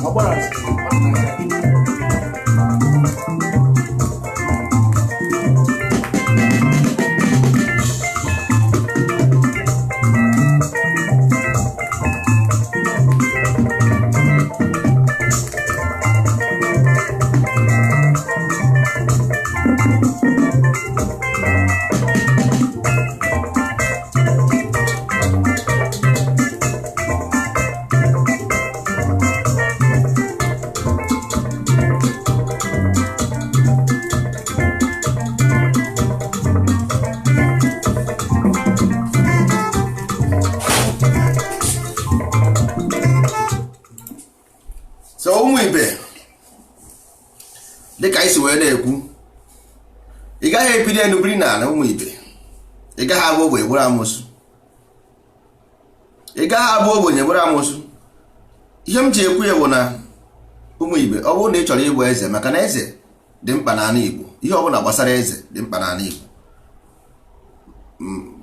Ọ gbara asịrị, ọ dị n'aka Chukwu. So ụmụ ibe, dịka anyị si wee na-ekwu, ị gaghị ebiri enu biri n'ala. Ụmụ ibe, ị gaghị abụ ogbenye bụrụ amụsụ. Ị gaghị abụ ogbenye bụrụ amụsụ. Ihe m ji ekwu ya bụ na, ụmụ ibe, ọ bụrụ na ị chọrọ ịbụ eze, maka na eze dị mkpa n'ala Igbo, ihe ọbụla gbasara eze dị mkpa n'ala Igbo.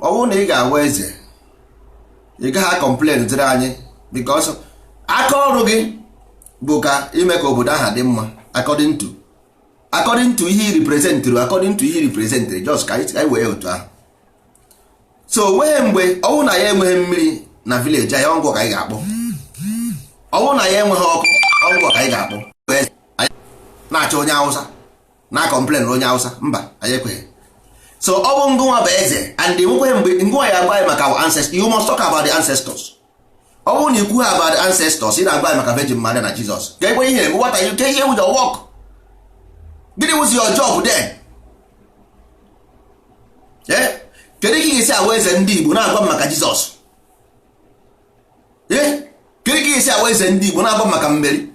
Ọ bụrụ na ị ga-abụ eze, ị gaghị a-complain dịrị anyị, because aka ọrụ gị bụ ka ime ka obodo ahụ dị mma according to ihe i representịrị, according to ihe i representịrị. Just ka anyị wee otu ahụ. So onweghị mgbe ọnwụ na ya enweghị mmiri na village anyị, ọngwọ ka anyị ga-akpọ. Ọnwụ na ya enweghị ọkụ, ọngwọ ka anyị ga-akpọ. Anyị na-achọ onye Awụsa na-a complain onye Awụsa, mba, anyị ekweghị. So ọ bụ ngụnwa bụ eze, and nwekweghị mgbe ngụnwa ya agwa anyị maka our ancestors. You must talk about the ancestors. Ọ bụrụ na ikwu ha about the ancestors, ị na-agwa anyị maka Virgin Maria na Jesus, ka ekwe ihe what are you, ka ihe with your work? Gịnị was your job then? Eh, kedu ka ị ga-esi awa eze ndị Igbo na-agwa m maka Jizọs? Ee, kedu ka ị ga-esi awa eze ndị Igbo na-agwa m maka mmeri?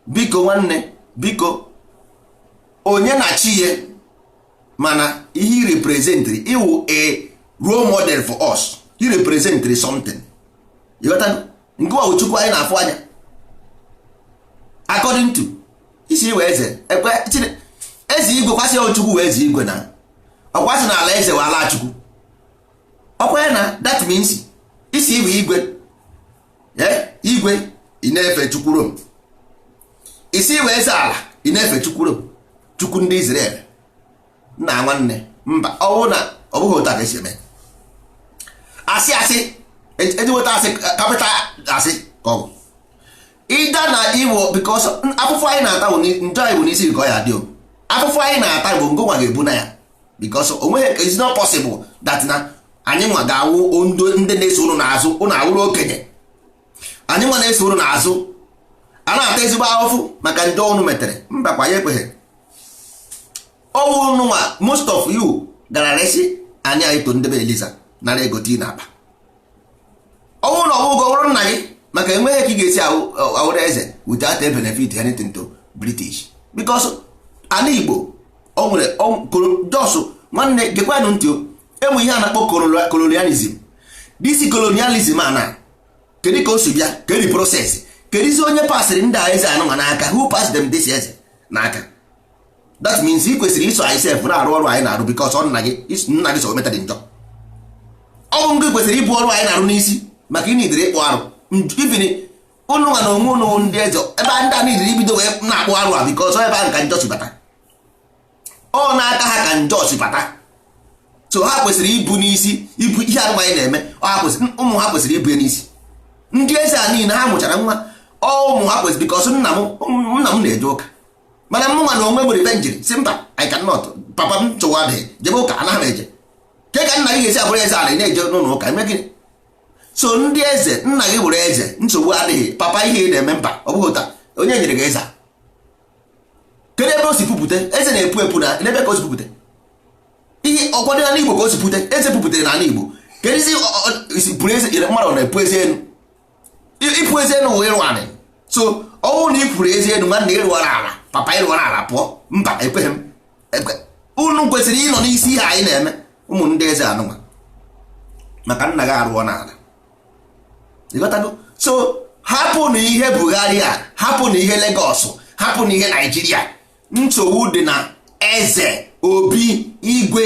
Biko nwanne, biko, onye na chi ya, mana ihe i representịrị iwu a role model for us. I representịrị something. Ịghọtago? Nke wa Chukwu anyị na-afụ anya, according to isi iwe eze ekwe eze igwe kwasị Chukwu wee eze igwe na ọkwasị na ala eze wee ala Chukwu ọkwa ya na that means isi iwe igwe, igwe ị na-efe Chukwu Rom, isi iwe eze ala ị na-efe Chukwu Rom, Chukwu ndị Israel. Nna nwanne, mba, ọwụ na ọ bụghị otu a ka esi eme. Asị asị eji weta asị capital asị ka ọ bụ ịda na iwo, because afụfụ anyị na-ata bụ njọ anyị bụ n'isi ka ọ ya dị o. Afụfụ anyị na-ata bụ ngụnwa ga-ebu na ya, because onweghị, it's not possible that na anyị nwa ga-awụ ndị na-eso ụnụ n'azụ, ụnụ awụrụ okenye, anyị nwa na-eso ụnụ n'azụ a na-ata ezigbo ahụfụ maka njọ ụnụ metere. Mba kwa, ya ekweghị. Ọwụ ụnụ nwa, most of you gara resi anyị, anyị to ndebe Eliza nara ego tii na akpa. Ọwụ na ọwụ gọwụrụ nna gị, maka enweghị ka ị ga-esi awụrụ eze without a benefit anything to British, because ala Igbo o nwere jos. Nwanne, gekwanụ ntị o. Enwe ihe a na-akpọ colonialism. This colonialism a na kedu ka o si bịa? Kedu process? Kedụzi onye pasịrị ndị a eze anụnwa n'aka? Who pass them this eze n'aka? That means ị kwesịrị iso anyị sef na-arụ ọrụ anyị na-arụ, because ọ nna gị, nna gị so meta dị njọ. Ọ bụ ngị kwesịrị ibu ọrụ anyị na-arụ n'isi, maka ị nidiri ịkpụ arụ. Even ụnụ nwa na onwe ụnụ ndị eze ebe ndị a nidiri ibido wee na-akpụ arụ a, because ebe ahụ ka njọ si bata. Ọ n'aka ha ka njọ si bata, so ha kwesịrị ibu n'isi ibu ihe arụ anyị na-eme. Ọ ha kwesịrị, ụmụ ha kwesịrị ibu ya n'isi. Ndị eze a niile ha mụchara nwa, ọ ụmụ ha kwesịrị, because nna m na-eje ụka, mana mụ nwa na onwe m revengiri si mba, I cannot. Papa m chụwa adịghị jebe ụka, anaghị m eje. Ke ka nna gị ga-esi abụrụ eze ala, ị na-eje n'ụlọ ụka eme gịnị? So ndị eze, nna gị bụrụ eze, nsogbu adịghị. Papa, ihe ị na-eme, mba, ọ bụghị ụta. Onye nyere gị eze a? Kedu ebe o si pupụte? Eze na-epu epu na n'ebe ka o si pupụte ihe ọkwado n'ala Igbo ka o si pute. Eze pupụtere n'ala Igbo. Kedụzi pụrụ eze mmadụ na-epu eze elu? Ịpụ eze elu wee ịrụ anị. So ọnwụ na ị pụrụ eze elu, nwanne, ịrụọra ala. Papa, ịrụọra ala, pụọ. Mba, ekweghị m. Unu kwesịrị ịnọ n'isi ihe anyị na-eme, ụmụ ndị eze anụnwa, maka nna gị arụọ n'ala. Ịghọtago? So hapụ na ihe Buhari a, hapụ na ihe Lagos, hapụ na ihe Naijiria. Nsogbu dị na eze, obi, igwe.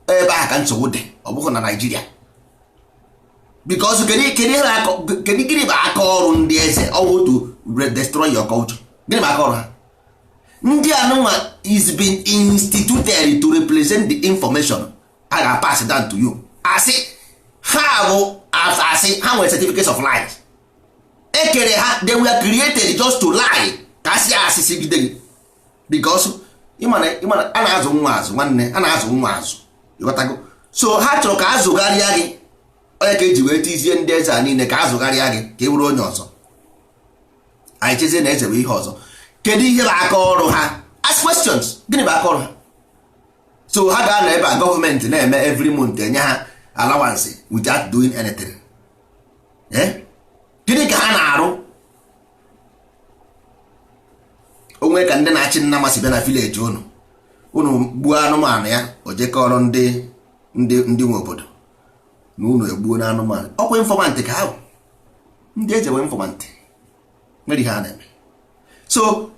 Ebe ahụ ka nsogbu dị, ọ bụghị na Naijiria, because kedu gịnị bụ aka ọrụ ndị eze? Ọwụ to destroy your culture. Gịnị bụ aka ọrụ ha? Ndị anụnwa is been instituted to represent the information a ga-pass down to you. Asị ha bụ asị. Ha nwere certificate of lies ekere ha. They were created just to lie, ka asị asị sigide gị, because ịmana a na-azụ nwa azụ. Nwanne, a na-azụ nwa azụ. Ịghọtago? So ha chọrọ ka azụgharịa gị. Onye ka eji wee tizie ndị eze a niile ka azụgharịa gị ka ị bụrụ onye ọzọ? Anyị chezie na eze bụ ihe ọzọ. Kedu ihe bụ aka ọrụ ha? Ask questions. Gịnị bụ aka ọrụ ha? So ha ga-anọ ebe a, gọọmenti na-eme every month enye ha allowance without doing anything. Eh? Gịnị ka ha na-arụ? Onwe ka ndị na-achị nna masị bịa na village unu, unu gbuo anụmanụ ya, o jekọrọ ndị nwe obodo na unu egbuo na anụmanụ. Ọkwa informant ka ha bụ. Ndị eze wee informant nwere ihe a na-eme. So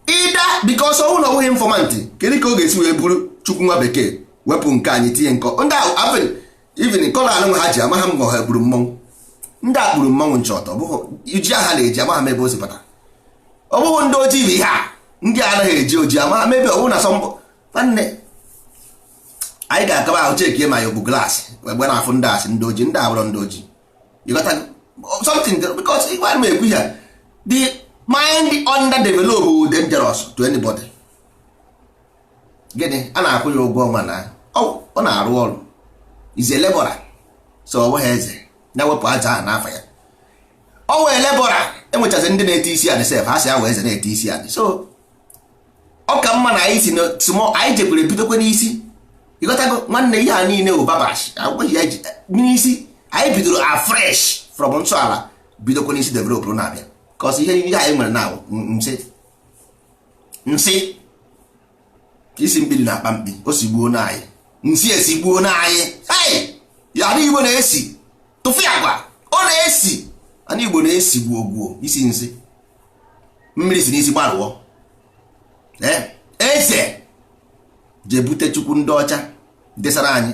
ịda because ọnwụ na ọbụghị informant, kedu ka ọ ga-esi wee bụrụ Chukwu nwa bekee wepụ nke anyị tinye nkọ ndị ahụ? Even colour anụ ha ji, amagha m ma ha gburu mmọnwụ. Ndị a kpuru mmọnwụ nchọtọ, ọ bụghị ji aha na-eji, amagha m ebe o si pụta. Ọ bụghị ndị ojii bụ ihe a. Ndị a anaghị eji ojii, amagha m ebe ọ bụrụ na sọmbọ. Nwanne, anyị ga-akaba ahụ chekie ma ya ogbu glass mgbe na-afụ ndị asị ndị ojii, ndị abụrọ ndị ojii. You got something, because ịgwa m ekwu ya, the mind underdeveloped, dangerous to anybody. Gịnị a na-akwụ ya ụgwọ ọnwa na Ọ na-arụ ọrụ, is a laborer, so ọ nweghị eze na-ewepụ aja ahụ n'afọ ya. Ọ wee laborer, enwechazi ndị na-ete isi anị sef, ha si awa eze na-ete isi anị. So ọ ka mma na anyị si na small, anyị jekwere bidokwe n'isi. Ịghọtago nwanne? Ihe a niile bụ babash agwaghị ya n'isi. Anyị bidoro afresh from nsọ ala, bidokwe n'isi, develop na-abịa, cause ihe ihe anyị nwere na nsị nsị isi mkpiri na-akpa mkpi, o si gbuo na anyị nsị, esi gbuo na anyị. Hey! Ala Igbo na-esi tụfịa agwa, ọ na-esi. Ala Igbo na-esi gbuo gbuo isi nsị, mmiri si n'isi gbarụọ. Eze jee bute chukwu ndị ọcha desara anyị,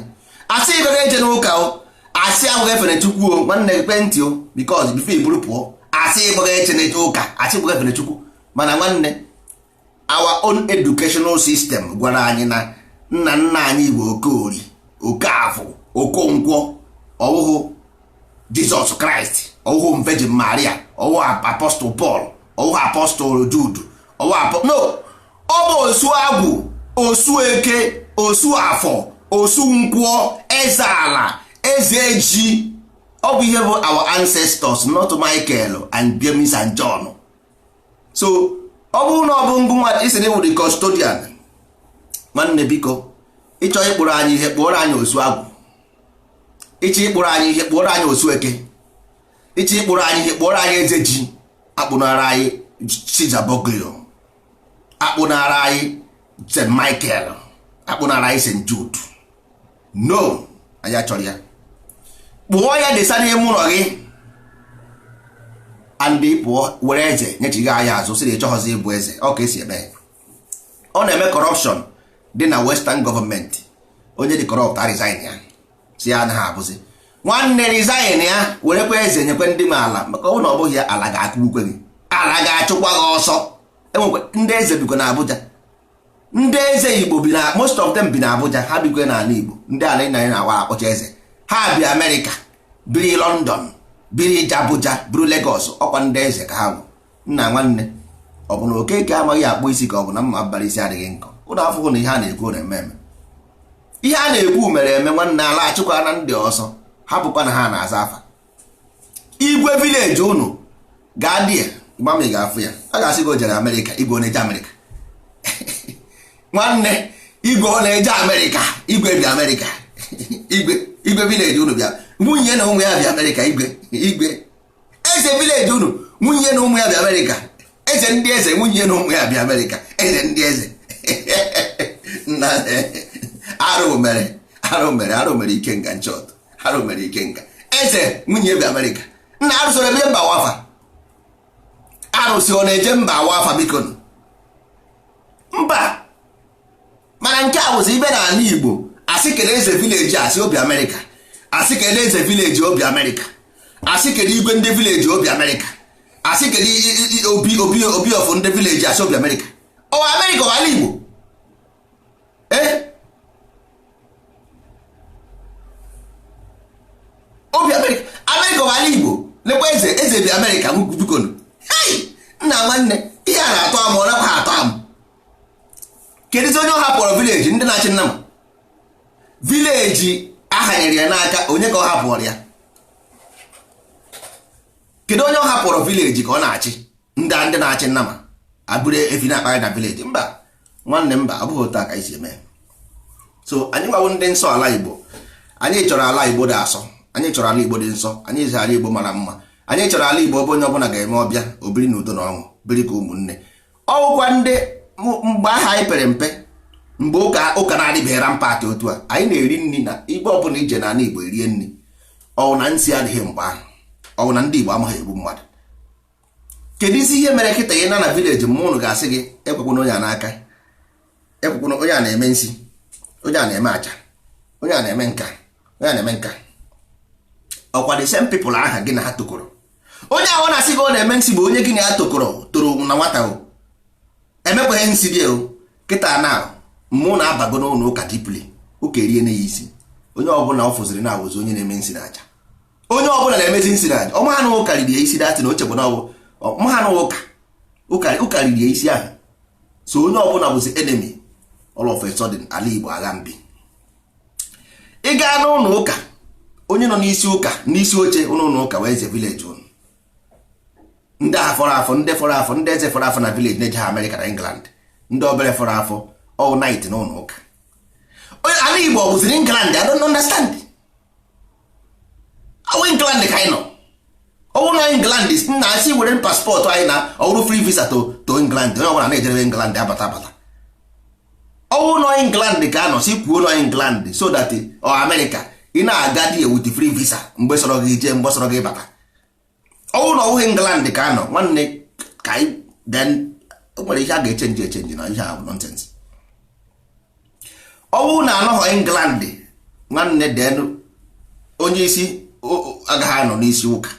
asị ịgaga eje n'ụka o, asị abụghị efere chukwu o. Nwanne, ekwentị o, because before iburu pụọ, asị ịgbaga eche na ụka, asị ịgbaga efere chukwu. Mana nwanne, our own educational system gwara anyị na nna nna anyị bụ Okorie, Okafọ, Okonkwo, ọwụhụ Jizọs Kraịst, ọwụhụ Virgin Maria, ọwụhụ Apostle Paul, ọwụhụ Apostle Jude, ọwụhụ no, ọ bụ osu agwụ, osu eke, osu afọ, osu nkwọ, eze ala, eze ji. Ọ bụ ihe bụ our ancestors, not Michael and James and John. So ọ bụrụ na ọ bụ ngụ nwa isi na ịwụ the custodian, nwanne, biko, ịchọ ịkpụrụ anyị ihe, kpụọrọ anyị osu agwụ. Ịchọ ịkpụrụ anyị ihe, kpụọrọ anyị osu eke. Ịchọ ịkpụrụ anyị ihe, kpụọrọ anyị eze ji. Akpụnara anyị Caesar Borgia, akpụnara anyị St Michael, akpụnara anyị St Jude. No, anyị achọrọ ya. Kpụọ ya, desa n'ime ụlọ gị, and pụọ were eze nyechighị anyị azụ, sị na ịchọghọzi ịbụ eze. Ọ ka esi eme, ọ na-eme corruption dị na western gọọmenti. Onye dị corrupt, resign ya, si ya anaghị abụzi. Nwanne, resign ya, werekwa eze nyekwe ndị nwe ala, maka ọ na ọ bụghị ya, ala ga-akụgbukwe gị, ala ga-achụkwa gị ọsọ. Enwekwa ndị eze bikwa na Abuja. Ndị eze Igbo bi na, most of them bi na Abuja. Ha bikwe n'ala Igbo, ndị ala nna anyị na-awa akpọcha eze, ha bi Amerịka, biri London, biri Abuja, biri Lagos. Ọkwa ndị eze ka ha bụ. Nna nwanne, ọ bụ na Okeke amaghị akpụ isi, ka ọ bụ na mma bara isi adịghị nkọ? Ụlọ afụghụ na ihe a na-ekwu na-eme eme, ihe a na-ekwu mere eme. Nwanne, ala achụkwa na ndị ọsọ, hapụkwa na ha na-aza afa igwe village unu. Gaa dị ya, gbam, ị ga-afụ ya, a ga-asị gị o jere Amerịka. Igwe ọ na-eje Amerịka? Nwanne, igwe ọ na-eje Amerịka? Igwe bi Amerịka, igwe, igwe village unu bịa, nwunye na ụmụ ya bịa Amerịka. Igwe, igwe eze village unu, nwunye na ụmụ ya bịa Amerịka. Eze ndị eze, nwunye na ụmụ ya bịa Amerịka. Eze ndị eze na arụ mere, arụ mere, arụ mere. Ikenga nchọt, arụ mere. Ikenga eze, nwunye bịa Amerịka. Nna, arụsị ọ na-eje mba wafa? Arụsị ọ na-eje mba wafa? Biko, mba. Mana nke a bụzi ibe n'ala Igbo, asị kele eze village, asị obi Amerịka. Asị kele eze village, obi Amerịka. Asị kedu igwe ndị village, obi Amerịka. Asị kedu obi, obi, obi of ndị village, asị obi Amerịka. Ọ Amerịka, ọ ala Igbo? Ee, obi Amerịka, Amerịka ọ ala Igbo? Lekwa eze, eze bi Amerịka. Bikonu, hei, nna nwanne, ihe a na-atọ amụ, ọ nakwa atọ amụ. Kedụzi onye ọ hapụrụ village? Ndị na-achị nna m village ahanyere ya n'aka onye ka ọ hapụrụ ya? Kedu onye ọ hapụrụ village ka ọ na-achị? Ndị na-achị nnama abụrụ efi na-akpagharị na village? Mba nwanne, mba, ọ bụghị otu a ka anyị si eme. So anyị nwawo ndị nsọ ala Igbo, anyị chọrọ ala Igbo dị asọ, anyị chọrọ ala Igbo dị nsọ, anyị chọrọ ala Igbo mara mma, anyị chọrọ ala Igbo ebe onye ọbụla ga-eme ọbịa, obiri n'udo na ọṅụ, biri ka ụmụnne. Ọwụkwa ndị mgbe aha anyị pere mpe, mgbe ụka na-adịbeghị rampant otu a, anyị na-eri nri na igbe ọbụla ije n'ala Igbo erie nri. Ọwụ na nsị adịghị mgbe ahụ? Ọwụ na ndị Igbo amaghị egbu mmadụ? Kedu isi ihe mere kịta ị na na village mmụ ụnụ ga-asị gị ekwekwana onye a n'aka, ekwekwana onye a na-eme nsi, onye a na-eme aja, onye a na-eme nka, onye a na-eme nka? Ọkwa the same people aha gị na ha tokọrọ. Onye ahụ na-asị gị ọ na-eme nsị bụ onye gị na ya tokọrọ, toro na nwata o emekwaghị nsị dị o. Kịta na mmụ na-abago n'ụlọ ụka deeply, ụka erie na ya isi. Onye ọbụla ọ fụziri na awụzi onye na-eme nsị na aja. Onye ọbụla na-emezi nsị na aja. Ọma na ụka riri ya isi datị na ochekwa na ọbụ ọma na ụka ụka riri ya isi ahụ. So onye ọbụla bụzi enemy. All of a sudden, ala Igbo agha mbi. Ị gaa n'ụlọ ụka, onye nọ n'isi ụka, n'isi oche ụlọ ụka wee eze village ụnụ. Ndị agha fọrọ afọ, ndị fọrọ afọ, ndị eze fọrọ afọ na village na-eje ha Amerịka na England, ndị obere fọrọ afọ all night n'ụlọ ụka. Ala Igbo ọ bụziri England? I don't understand. Ọwụ England ka anyị nọ? Ọwụ na England nna asị were passport anyị na ọwụrụ free visa to England, onye ọbụla na-ejerebe England abata abata. Ọwụ nọ England ka a nọ si kwuo nọ England so that ọ Amerịka ị na-aga di with free visa mgbe sọrọ gị jee, mgbe sọrọ gị bata. Ọwụ na ọwụghị England ka a nọ, nwanne, ka anyị then o nwere ihe a ga-echange echange na ihe a bụ nonsense. Ọwụ na anọghọ England, nwanne, then onye isi agaghị anọ n'isi ụka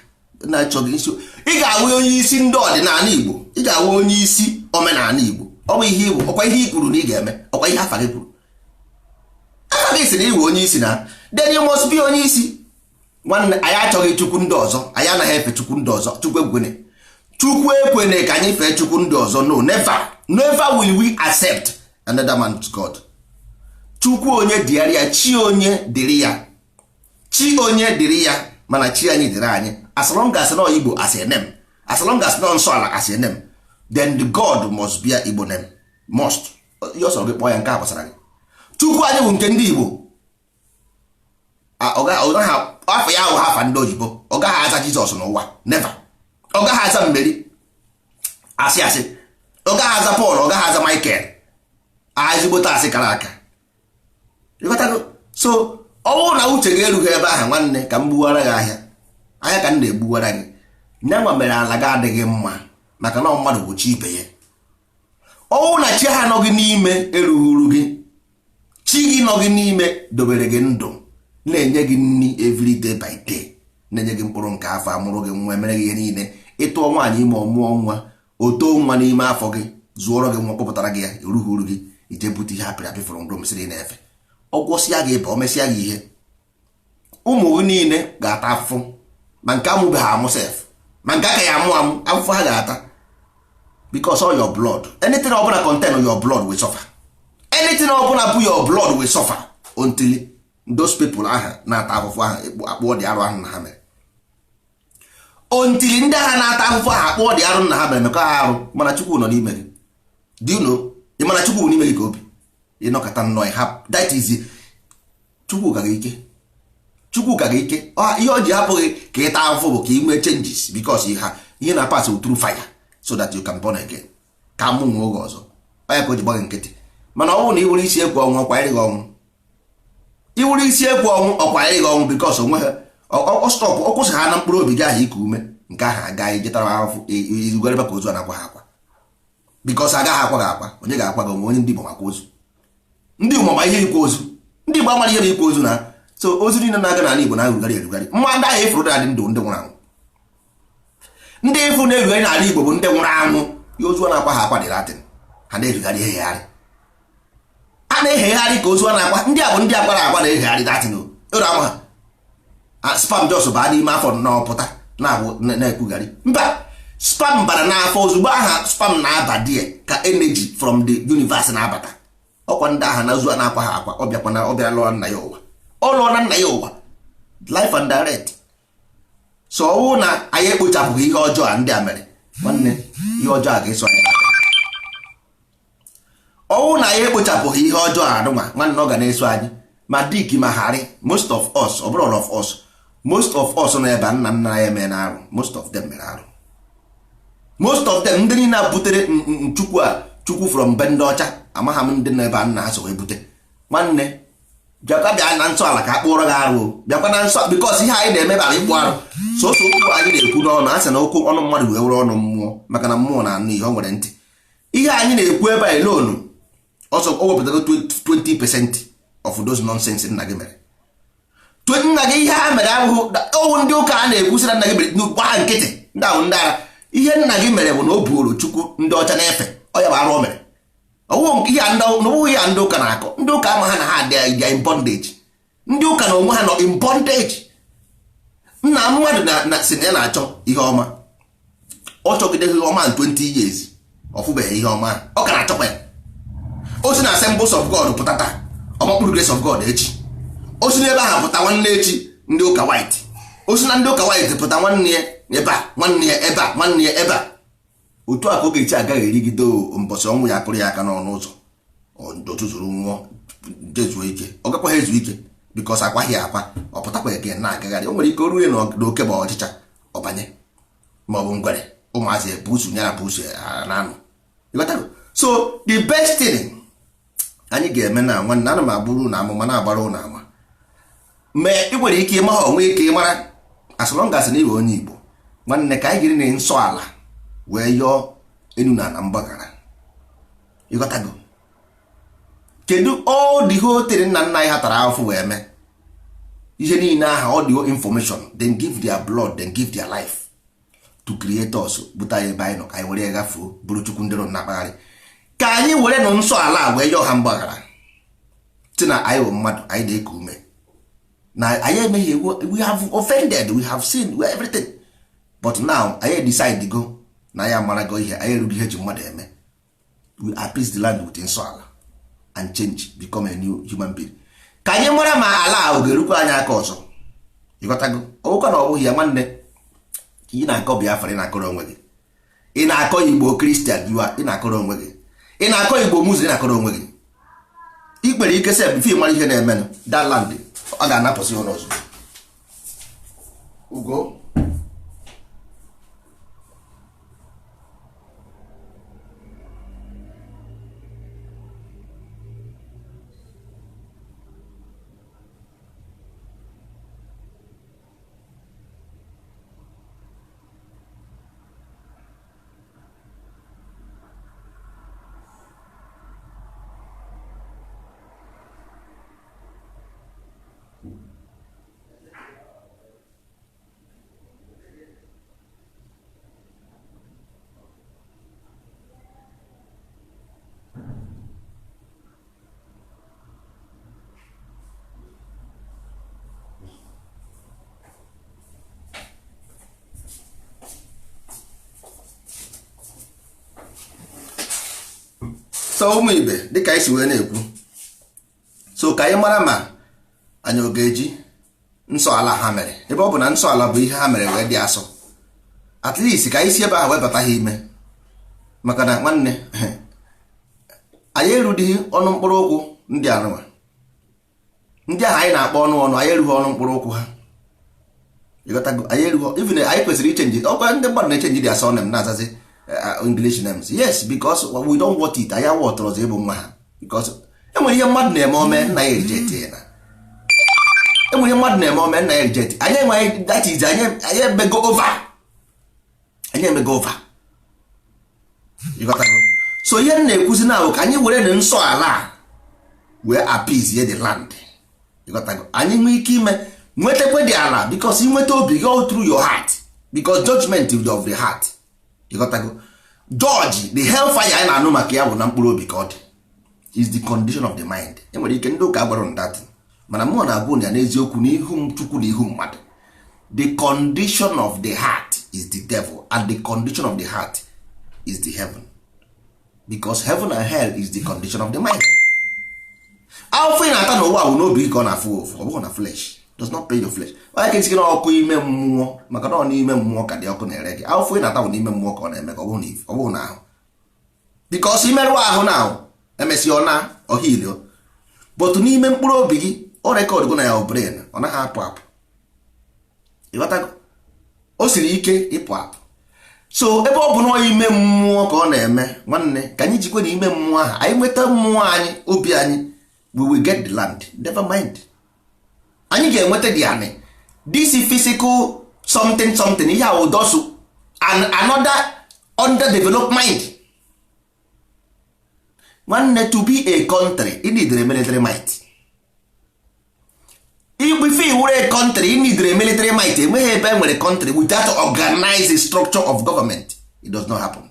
na-achọghị isi. Ị ga-awụ onye isi ndị ọdịnala Igbo, ị ga-awụ onye isi omenala Igbo. Ọ bụ ihe Igbo, ọkwa ihe i kwuru na ị ga-eme, ọkwa ihe afa gị kwuru. Afa gị si na iwe onye isi na, then you must be onye isi. Nwanne, anyị achọghị chukwu ndị ọzọ, anyị anaghị efe chukwu ndị ọzọ. Chukwu ekwene, Chukwu ekwene ka anyị fee chukwu ndị ọzọ. No, never, never will we accept another man's God. Chukwu onye dịrị ya, chi onye dịrị ya, chi onye dịrị ya, mana chi anyị dịrị anyị. As long as no Igbo as a name, as long as no nsọ ala as a name, then the God must be Igbo name, must. Ihe ọsọ gị kpọọ ya, nke a gbasara gị. Chukwu anyị bụ nke ndị Igbo. Afọ ya ahụ afa ndị oyibo, ọ gaghị aza Jizọs n'ụwa, never. Ọ gaghị aza mmeri asị asị, ọ gaghị aza Pọl, ọ gaghị aza Michael, ezigbote asị kara aka. Ịghọtago? So ọ bụrụ na uche gị erughị ebe ahụ, nwanne, ka m gbuwara gị ahịa ahịa ka m na-egbuwara gị. Nyanwa mere ala gị adịghị mma maka na mmadụ bụ chi ibe ya. Ọnwụ na chi ha nọ gị n'ime erughị gị. Chi gị nọ gị n'ime dobere gị ndụ, na-enye gị nri every day by day, na-enye gị mkpụrụ nke afọ, amụrụ gị nwa, emere gị ihe niile. Ịtụọ nwaanyị ime, ọmụọ nwa, o too nwa n'ime afọ gị, zụọrọ gị nwa, kpọpụtara gị ya. Erughị uru gị ije bute ihe apịrị apị fụrụ ndụ mesịrị na-efe. Ọ gwọsịa gị ịba, o mesịa gị ihe, ụmụ gị niile ga-ata afụfụ, ma nke amụbeghị amụ sef, ma nke aka ya amụ amụ, afụfụ ha ga-ata because all your blood, anything ọbụla contain your blood will suffer. Anything ọbụla bụ your blood will suffer until those people aha na-ata afụfụ ahụ akpụọ dị arụ ahụ na ha mere, until ndị agha na-ata afụfụ ahụ akpụọ dị arụ na ha mere, mekọ ha arụ. Mana Chukwu nọ n'ime gị. Do you know? Ị mana Chukwu n'ime gị ka obi ịnọkọta nnọọ ha. That is Chukwu ka gị ike, Chukwu ka gị ike. Ihe o ji hapụ gị ka ị taa afụfụ bụ ka ị nwee changes, because ha ihe na pass through fire so that you can born again, ka mụ nwe oge ọzọ. Onye ka o ji gba gị nkịtị. Mana ọ bụrụ na iwere isi ekwu ọnwụ, ọkwanyere gị ọnwụ. Iwere isi ekwu ọnwụ, ọkwanyere gị ọnwụ, because onwe ha ọ stop, ọ kwụsị ha na mkpụrụ obi gị ahụ iku ume nke ahụ aga ijetara ahụfụ izugoro ka ozu a na-akwa ha akwa, because agaghị akwa gị akwa. Onye ga-akwa gị? Onwe onye ndị Igbo makwa ozu. Ndị Igbo ma ihe ikwa ozu, ndị Igbo amara ihe bụ ikwa ozu na so ozu niile na-aga n'ala Igbo na-erugharị erugharị. Mma ndị ahụ ifuru na-adị ndụ, ndị nwụrụ anwụ. Ndị ifu na-erugharị n'ala Igbo bụ ndị nwụrụ anwụ. Ya ozu a na-akwa ha akwa dị latin, ha na-erugharị ehegharị, a na-ehegharị ka ozu a na-akwa. Ndị a bụ ndị akwara akwa na-ehegharị datin ụlọ ama ha. Sperm just baa n'ime afọ na ọpụta na-ekwugharị. Mba, sperm bara n'afọ ozugbo aha sperm na-aba die ka energy from the universe na-abata. Ọkwa ndị agha na ozu a na-akwa ha akwa, ọ bịakwa na ọ bịara lụọ nna ya ụwa, ọ lụọ na nna ya ụwa life and direct. So ọwụ na anyị ekpochapụghị ihe ọjọọ a ndị a mere, nwanne, ihe ọjọọ a ga-eso anyị. Ọwụ na anyị ekpochapụghị ihe ọjọọ a nụnwa, nwanne, ọ ga na-eso anyị. Ma dik ma harị, most of us, ọ bụrụ all of us, most of us nọ ebe a, nna nna ya eme na arụ. Most of them mere arụ, most of them. Ndị niile a butere chukwu a, chukwu from be ndị ọcha, amagha m ndị nọ ebe a nna ha so wee bute. Nwanne, bịakwa, bịa na nsọ ala ka a kpụrọ gị arụ o. Bịakwa na nsọ, because ihe anyị na-eme bara ịkpụ arụ. Sọsọ okwu anyị na-ekwu n'ọnụ, a sị na okwu ọnụ mmadụ wee were ọnụ mmụọ, maka na mmụọ na-anụ ihe, ọ nwere ntị. Ihe anyị na-ekwu ebe a alone ọsọ o wepụtago 20% of those nonsense nna gị mere. Nna gị ihe ha mere abụghị owu ndị ụka a na-ekwu sị na nna gị mere gbaa nkịtị. Ndị ahụ ndị ara. Ihe nna gị mere bụ na o buoro chukwu ndị ọcha na-efe. Ọ ya bụ arụ o mere. Ọwụghị ihe a ndị ụka na-akọ. Ndị ụka ama ha na ha dị in bondage. Ndị ụka na onwe ha nọ in bondage. Nna mmadụ na si na ya na-achọ ihe ọma, ọ chọgide ihe ọma in 20 years, ọ fụbeghị ihe ọma, ọ ka na-achọkwa ya. O si na Assemblies of God pụta taa, ọmakpụrụ Grace of God echi. O si n'ebe ahụ pụta nwanne echi ndị ụka white, o si na ndị ụka white pụta nwanne ya ebe a, nwanne ya ebe a, nwanne ya ebe a. Otu a ka ogechi agaghị erigide mbọsị ọnwụ ya akụrụ ya aka n'ọnụ ụzọ, otuzuru nwụọ jezuo ike. Ọ gakwaghị ezu ike because akwaghị akwa, ọ pụtakwa eke na-agagharị. O nwere ike o ruo n'oke ma ọchịcha ọbanye ma ọ bụ ngwere, ụmụazị ebusu nyara busu na anụ. Ịghọtago? So the best thing anyị ga-eme na nwanne, ana m agburu na amụma na-agbara ụnụ ama mee, ị nwere ike ịma ha onwe ike ịmara, as long as na ịbụ onye Igbo nwanne, ka anyị jiri na nsọ ala wee yọọ enu na ala mgbaghara. Ịghọtago? Kedu all the whole thing nna nna anyị ha tara ahụhụ wee mee ihe niile aha, all the whole information, then give their blood, then give their life to create us, bute anyị ebe anyị nọ, ka anyị were ya gafuo bụrụ chukwu ndị nọ na-akpagharị. Ka anyị were nụ nsọ ala wee yọọ ha mgbaghara, si na anyị bụ mmadụ, anyị na-eku ume, na anyị emeghị, we have offended, we have sinned, we everything, but now anyị decide go na anyị amarago ihe anyị erughị ihe ji mmadụ eme. We appease the land with nsọ ala and change, become a new human being. Ka anyị mara ma ala ahụ ga-erukwa anyị aka ọzọ. Ịghọtago? Ọgwụkwa na ọ bụghị ya, nwanne, ị na-akọ Biafra, ị na-akọrọ onwe gị. Ị na-akọ Igbo Christian, ị na-akọrọ onwe gị. Ị na-akọ Igbo Muslim, ị na-akọrọ onwe gị. Ị kpere ike sef before ị mara ihe na-emenụ, that land ọ ga-anapụsị ụlọ ọzọ. Ugo, so ụmụ ibe, dịka anyị si wee na-ekwu, so ka anyị mara ma anyị ọ ga-eji nsọ ala ha mere, ebe ọ bụ na nsọ ala bụ ihe ha mere wee dị asọ, at least ka anyị si ebe ahụ wee bata ha ime. Maka na nwanne, anyị erudighị ọnụ mkpụrụ ụkwụ ndị anụwa, ndị ahụ anyị na-akpọ ọnụ ọnụ, anyị erughị ọnụ mkpụrụ ụkwụ ha. Ịghọtago? Anyị erughị. Even anyị kwesịrị ichange ọkwa ndị mmadụ na-echange their surname, na-azazi English names. Yes, because we don't want it. Anyị awọtọrọ ọzọ ịbụ nwa ha, because enwere ihe mmadụ na-eme ome nna ya reject ya, na enwere ihe mmadụ na-eme ome nna ya reject. Anyị enweghị that is, anyị emego over, anyị emego over. Ịghọtago? So ihe m na-ekwuzi na bụ ka anyị were na nsọ ala wee appease the land. Ịghọtago? Anyị nwee ike ime nwetakwa dị ala, because inweta obi gị all through your heart, because judgment is of the heart. Ịghọtago? Judge the hellfire anyị na-anụ maka ya bụ na mkpụrụ obi ka ọ dị, is the condition of the mind. Enwere ike ndị ụka gwara that, mana mụ na-agwụ ya n'eziokwu n'ihu m Chukwu na ihu mmadụ, the condition of the heart is the devil and the condition of the heart is the heaven, because heaven and hell is the condition of the mind. Afọ ị na-ata n'ụwa bụ n'obi gị ka ọ na-afụ ụfụ, ọ bụghị na flesh. Does not pay your flesh. Onye ka esi na ọkụ ime mmụọ, maka na ọ n'ime mmụọ ka dị ọkụ na-ere gị. Afọ ị na-ata bụ n'ime mmụọ ka ọ na-eme ka ọ bụghị na ahụ, because imerụ ahụ na ahụ emesịa ọ na ọhilio, but n'ime mkpụrụ obi gị ọ record go na ya brain, ọ naghị apụ apụ. Ịghọtago? O siri ike ịpụ apụ. So ebe ọ bụ na ime mmụọ ka ọ na-eme, nwanne, ka anyị jikwe na ime mmụọ ahụ anyị nweta mmụọ anyị, obi anyị, we will get the land. Never mind, anyị ga-enweta the anị. This physical something something ihe ahụ dosu and another underdeveloped mind. Nwanne, to be a country you need a military might. Ife iwere a country you need a military might. Enweghị ebe enwere country without organized structure of government. It does not happen.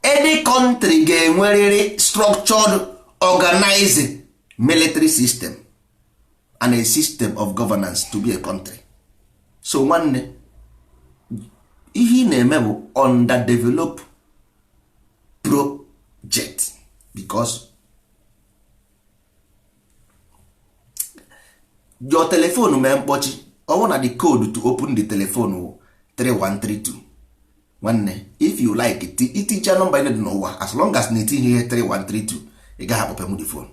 Any country ga-enwerịrị structured organized military system and a system of governance to be a country. So nwanne, ihe ị na-eme bụ underdevelop project, because Your telephone mee mkpọchi, ọ bụrụ na the code to open the telephone wụ 3132. Nwanne, if you like, itinye nọmba niile dị n'ụwa, as long as na itinye ihe 3132, ị gaghị akpọpe the phone.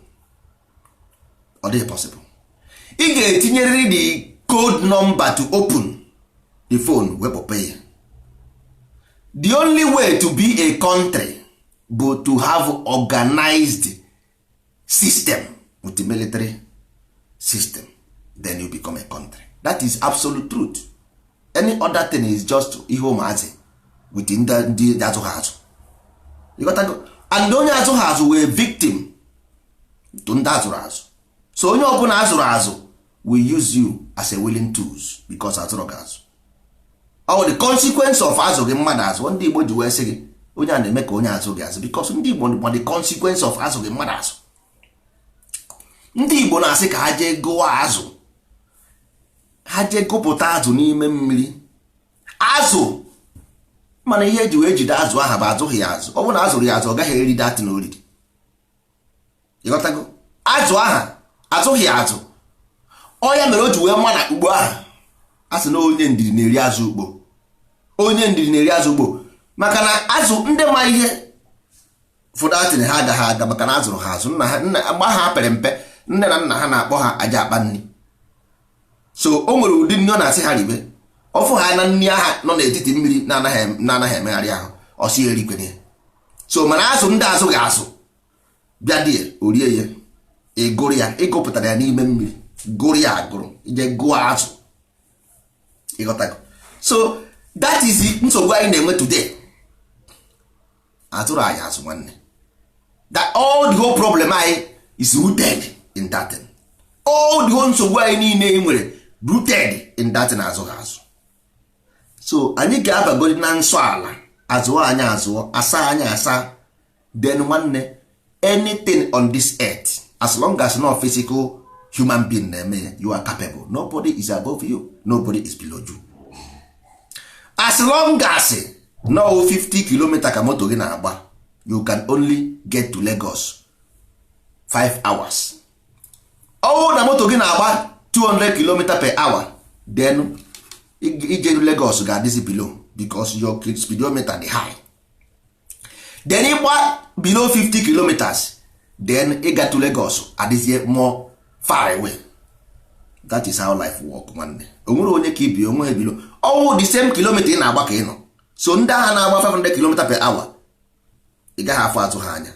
Ọ dịghị possible. Ị ga-etinyerịrị the code number to open the phone wee kpọpe ya. The only way to be a country bụ to have organized system with the military system, then you become a country. That is absolute truth. Any other thing is just ihe ụmụazị with ndị azụ ha azụ. You got to go. And onye azụ ha azụ wee victim to ndị azụrụ azụ. So onye ọbụla azụrụ azụ will use you as a willing tools, because azụrụ gị azụ. Ọ the consequence of azụ gị mmadụ azụ. Ndị Igbo ji wee sị gị onye a na-eme ka onye azụ gị azụ, because ndị Igbo ma the consequence of azụ gị mmadụ azụ. Ndị Igbo na-asị ka ha jee gụọ azụ, ha jee gụpụta azụ n'ime mmiri azụ. Mana ihe eji wee jide azụ aha bụ azụghị ya azụ. Ọ bụrụ na azụrụ ya azụ, ọ gaghị eri datin oriri. Ịghọtago? Azụ aha azụghị ya azụ, ọ ya mere o ji wee ma na ugbo ahụ a sị na onye ndidi na-eri azụ ugbo. Onye ndidi na-eri azụ ugbo, maka na azụ ndị ma ihe fụdatin ha agaghị aga, maka na azụrụ ha azụ. Nna ha, nna mgbe ha pere mpe, nne na nna ha na-akpọ ha aja akpa nri. So o nwere ụdị nri ọ na-asị ha ribe. Ọfụ ha na nri agha nọ n'etiti mmiri na-anaghị emegharị ahụ, ọsị erikwene ya. So mana azụ ndị azụ ga-azụ bịa dị ya, orie ya, ịgụrụ ya, ịgụpụtara ya n'ime mmiri, gụrụ ya agụrụ, ije gụọ azụ. Ịghọtago? So that is nsogbu anyị na-enwe today. Azụrụ anyị azụ, nwanne. That all the whole problem anyị is rooted in that thing. All the whole nsogbu anyị niile nwere rooted in that thing, azụ ha azụ. So anyị ga-abagodi na nsọ ala, azụọ anyị azụọ, asa anyị asa. Then nwanne, anything on this earth, as long as no physical human being na-eme ya, you are capable. Nobody is above you, nobody is below you. As long as no 50 km ka moto gị na-agba, you can only get to Lagos 5 hours. Ọwụ na moto gị na-agba 200 km per hour, then ijeru Lagos ga-adịzi below, because your speedometer dị high. Then ịgba below 50 kilometers, then ịga to Lagos adịzie more far away. That is how life work, nwanne. O nwere onye ka ibi onwe ha below. Ọwụ the same kilometer ị na-agba ka ị nọ. So ndị agha na-agba 500 km per hour, ị gaghị afụ azụ ha anya.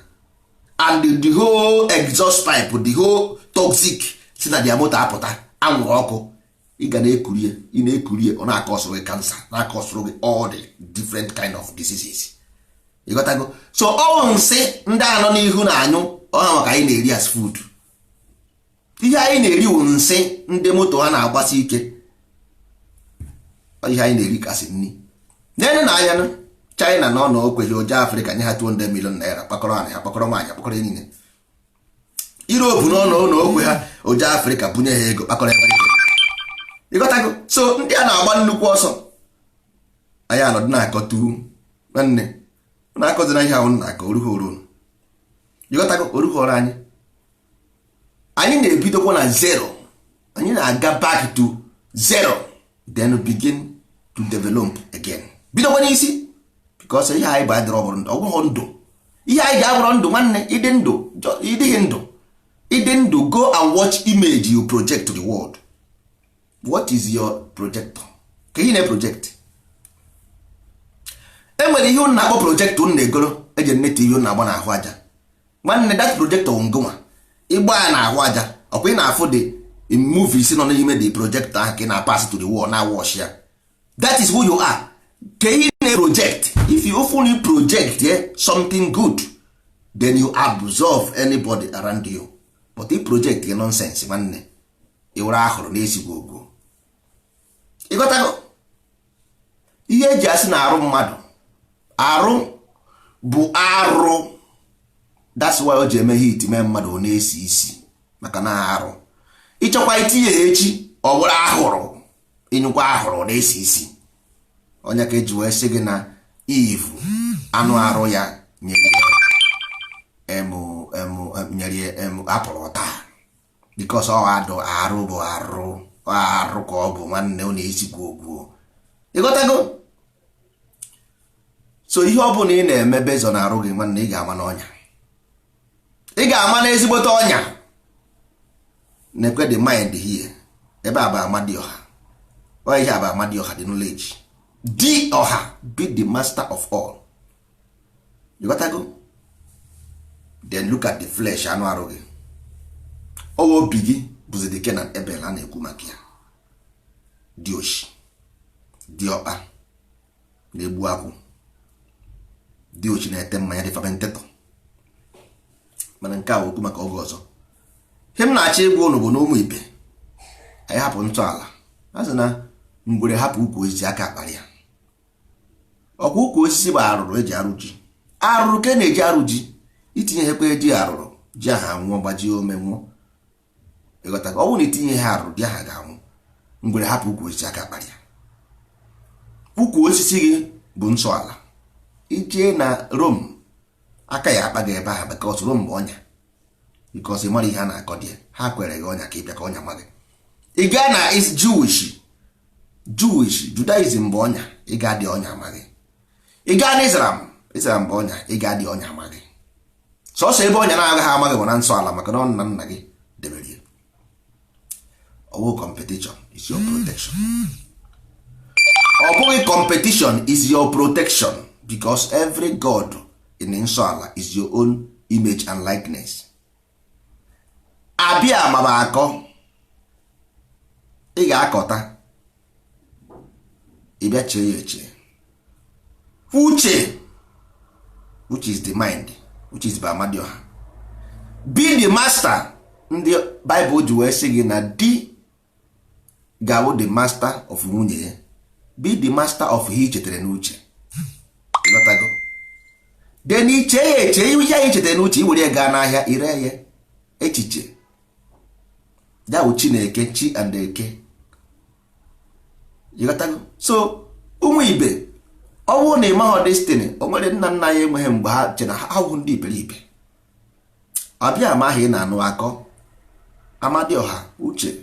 And the whole exhaust pipe, the whole toxic si na their moto apụta, anwụrụ ọkụ, ị ga na-ekurie, ị na-ekurie, ọ na-akọsụrụ gị cancer, na-akọsụrụ gị all the different kind of diseases. Ịghọtago? So ọwụ nsị ndị a nọ n'ihu na-anyụ ọha maka anyị na-eri as food. Ihe anyị na-eri wụ nsị ndị moto ha na-agbasi ike. Ihe anyị na-eri kasị nri nene na anya. China nọ na okweghị oje Afrịka nye ha 200 million naira, kpakọrọ ha ha, kpakọrọ nwaanyị, kpakọrọ niile. Europe nọ na okwe ha oje Afrịka bunye ha ego, kpakọrọ everything. Ịghọtago? So ndị a na-agba nnukwu ọsọ, anyị anọdụ na-akọtu. Nwanne, na-akọzina ihe ahụ na-akọ orughị oru. Ịghọtago? Orughị ọrụ anyị. Anyị na-ebidokwa na zero. Anyị na-aga back to zero, then begin to develop again, bidokwa n'isi, because ihe anyị bụ adịrọ ọbụrụ ndụ, ọgwụghọ ndụ. Ihe anyị ga-abụrọ ndụ, nwanne. Ịdị ndụ, ịdịghị ndụ. Ịdị ndụ, go and watch image you project to the world. What is your projector? Ka ihe na-project? E nwere ihe unu na-akpọ projector, unu na-egoro eji nne TV unu na-agba n'ahụ aja. Nwanne, that projector ngụnwa ịgba ya n'ahụ aja, ọkwa ị na-afụ the movies nọ n'ime the projector ahụ ka ị na-pass to the wall na wash ya. That is who you are. Ka ihe na-project? If you only project, yeah, something good, then you absorb anybody around you. But if project ya nonsense, nwanne, ịwere ahụrụ na-esigbo ogo. Ịghọtago? Ihe eji asị na arụ mmadụ arụ bụ arụ. That's why o ji eme heat mee mmadụ, ọ na-esi isi, maka na arụ. Ịchọkwa itinye ya echi, ọ bụrụ ahụrụ, ịnyụkwa ahụrụ, ọ na-esi isi. Onye ka eji wee sị gị na Eve anụ arụ ya nyere ya emu emu, nyere ya emu apụrụ taa. Because ọ adụ arụ bụ arụ, ọ arụ ka ọ bụ. Nwanne, ọ na-esikwu okwu, ịghọtago? So ihe ọ bụla ị na-eme bezọ na arụ gị, nwanne, ị ga-ama n'ọnya, ị ga-ama na ezigbote ọnya na-ekwe. The mind here, ebe a bụ Amadioha. Ọ ihe a bụ Amadioha, the knowledge di ọha. Be the master of all, you got to go. Then look at the flesh, anụ arụ gị. Ọwa obi gị bụzi the Cain and Abel a na-ekwu maka ya. Dị oshi, dị ọkpa na-egbu akwụ, dị ochi na-ete mmanya, dị fermentator. Mana nke a bụ okwu maka oge ọzọ. Ihe m na-achọ ịgwa ụnụ bụ na, ụmụ ibe anyị, hapụ ntọala. A sị na ngwere hapụ ukwu osisi, aka akpara ya. Ọkwa ukwu osisi bụ arụrụ eji arụ ji. Arụrụ ka e na-eji arụ ji. Itinye hekwa ji arụrụ, ji ahụ anwụọ, gbajie ome, nwụọ. Ịghọtago? Ọ bụrụ na itinye ha arụrụ, ji ahụ ga-anwụ. Ngwere hapụ ukwu osisi, aka akpara ya. Ukwu osisi gị bụ nsọ ala. Ijee na Rome, aka ya akpa gị ebe ahụ, because Rome bụ ọnya, because ị mara ihe a na-akọ dị. Ha kwere gị ọnya ka ị bịa ka ọnya ma gị. Ị gaa na is Jewish Judaism bụ ọnya, ị ga dị ọnya ama gị. Ị gaa na Islam, Islam bụ ọnya, ị ga dị ọnya ama gị. Sọsọ ebe ọnya na-agaghị ama gị bụ na nsọ ala, maka na ọ nna nna gị debere ya. Ọ bụghị competition is your protection. Ọ bụghị competition is your protection, because every god in nsọ ala is your own image and likeness. Abịa ma akọ, ị ga-akọta. Ị bịa chee ya eche uche, which is the mind, which is Amadioha. Be the master. Ndị Bible ji wee sị gị na di ga-abụ the master of nwunye ya. Be the master of ihe i chetara n'uche, ịghọtago? Then iche ya eche, ihe ya ichetara n'uche, i were ya gaa n'ahịa, ire ya. Echiche ya bụ Chineke, chi and eke, ịghọtago? So ụmụ ibe, ọ bụrụ na ị maghọ destiny o nwere, nna nna ya enweghị mgbe ha che na ha bụ ndị iberibe. Abịa ama ahụ ị na-anụ akọ Amadioha, uche,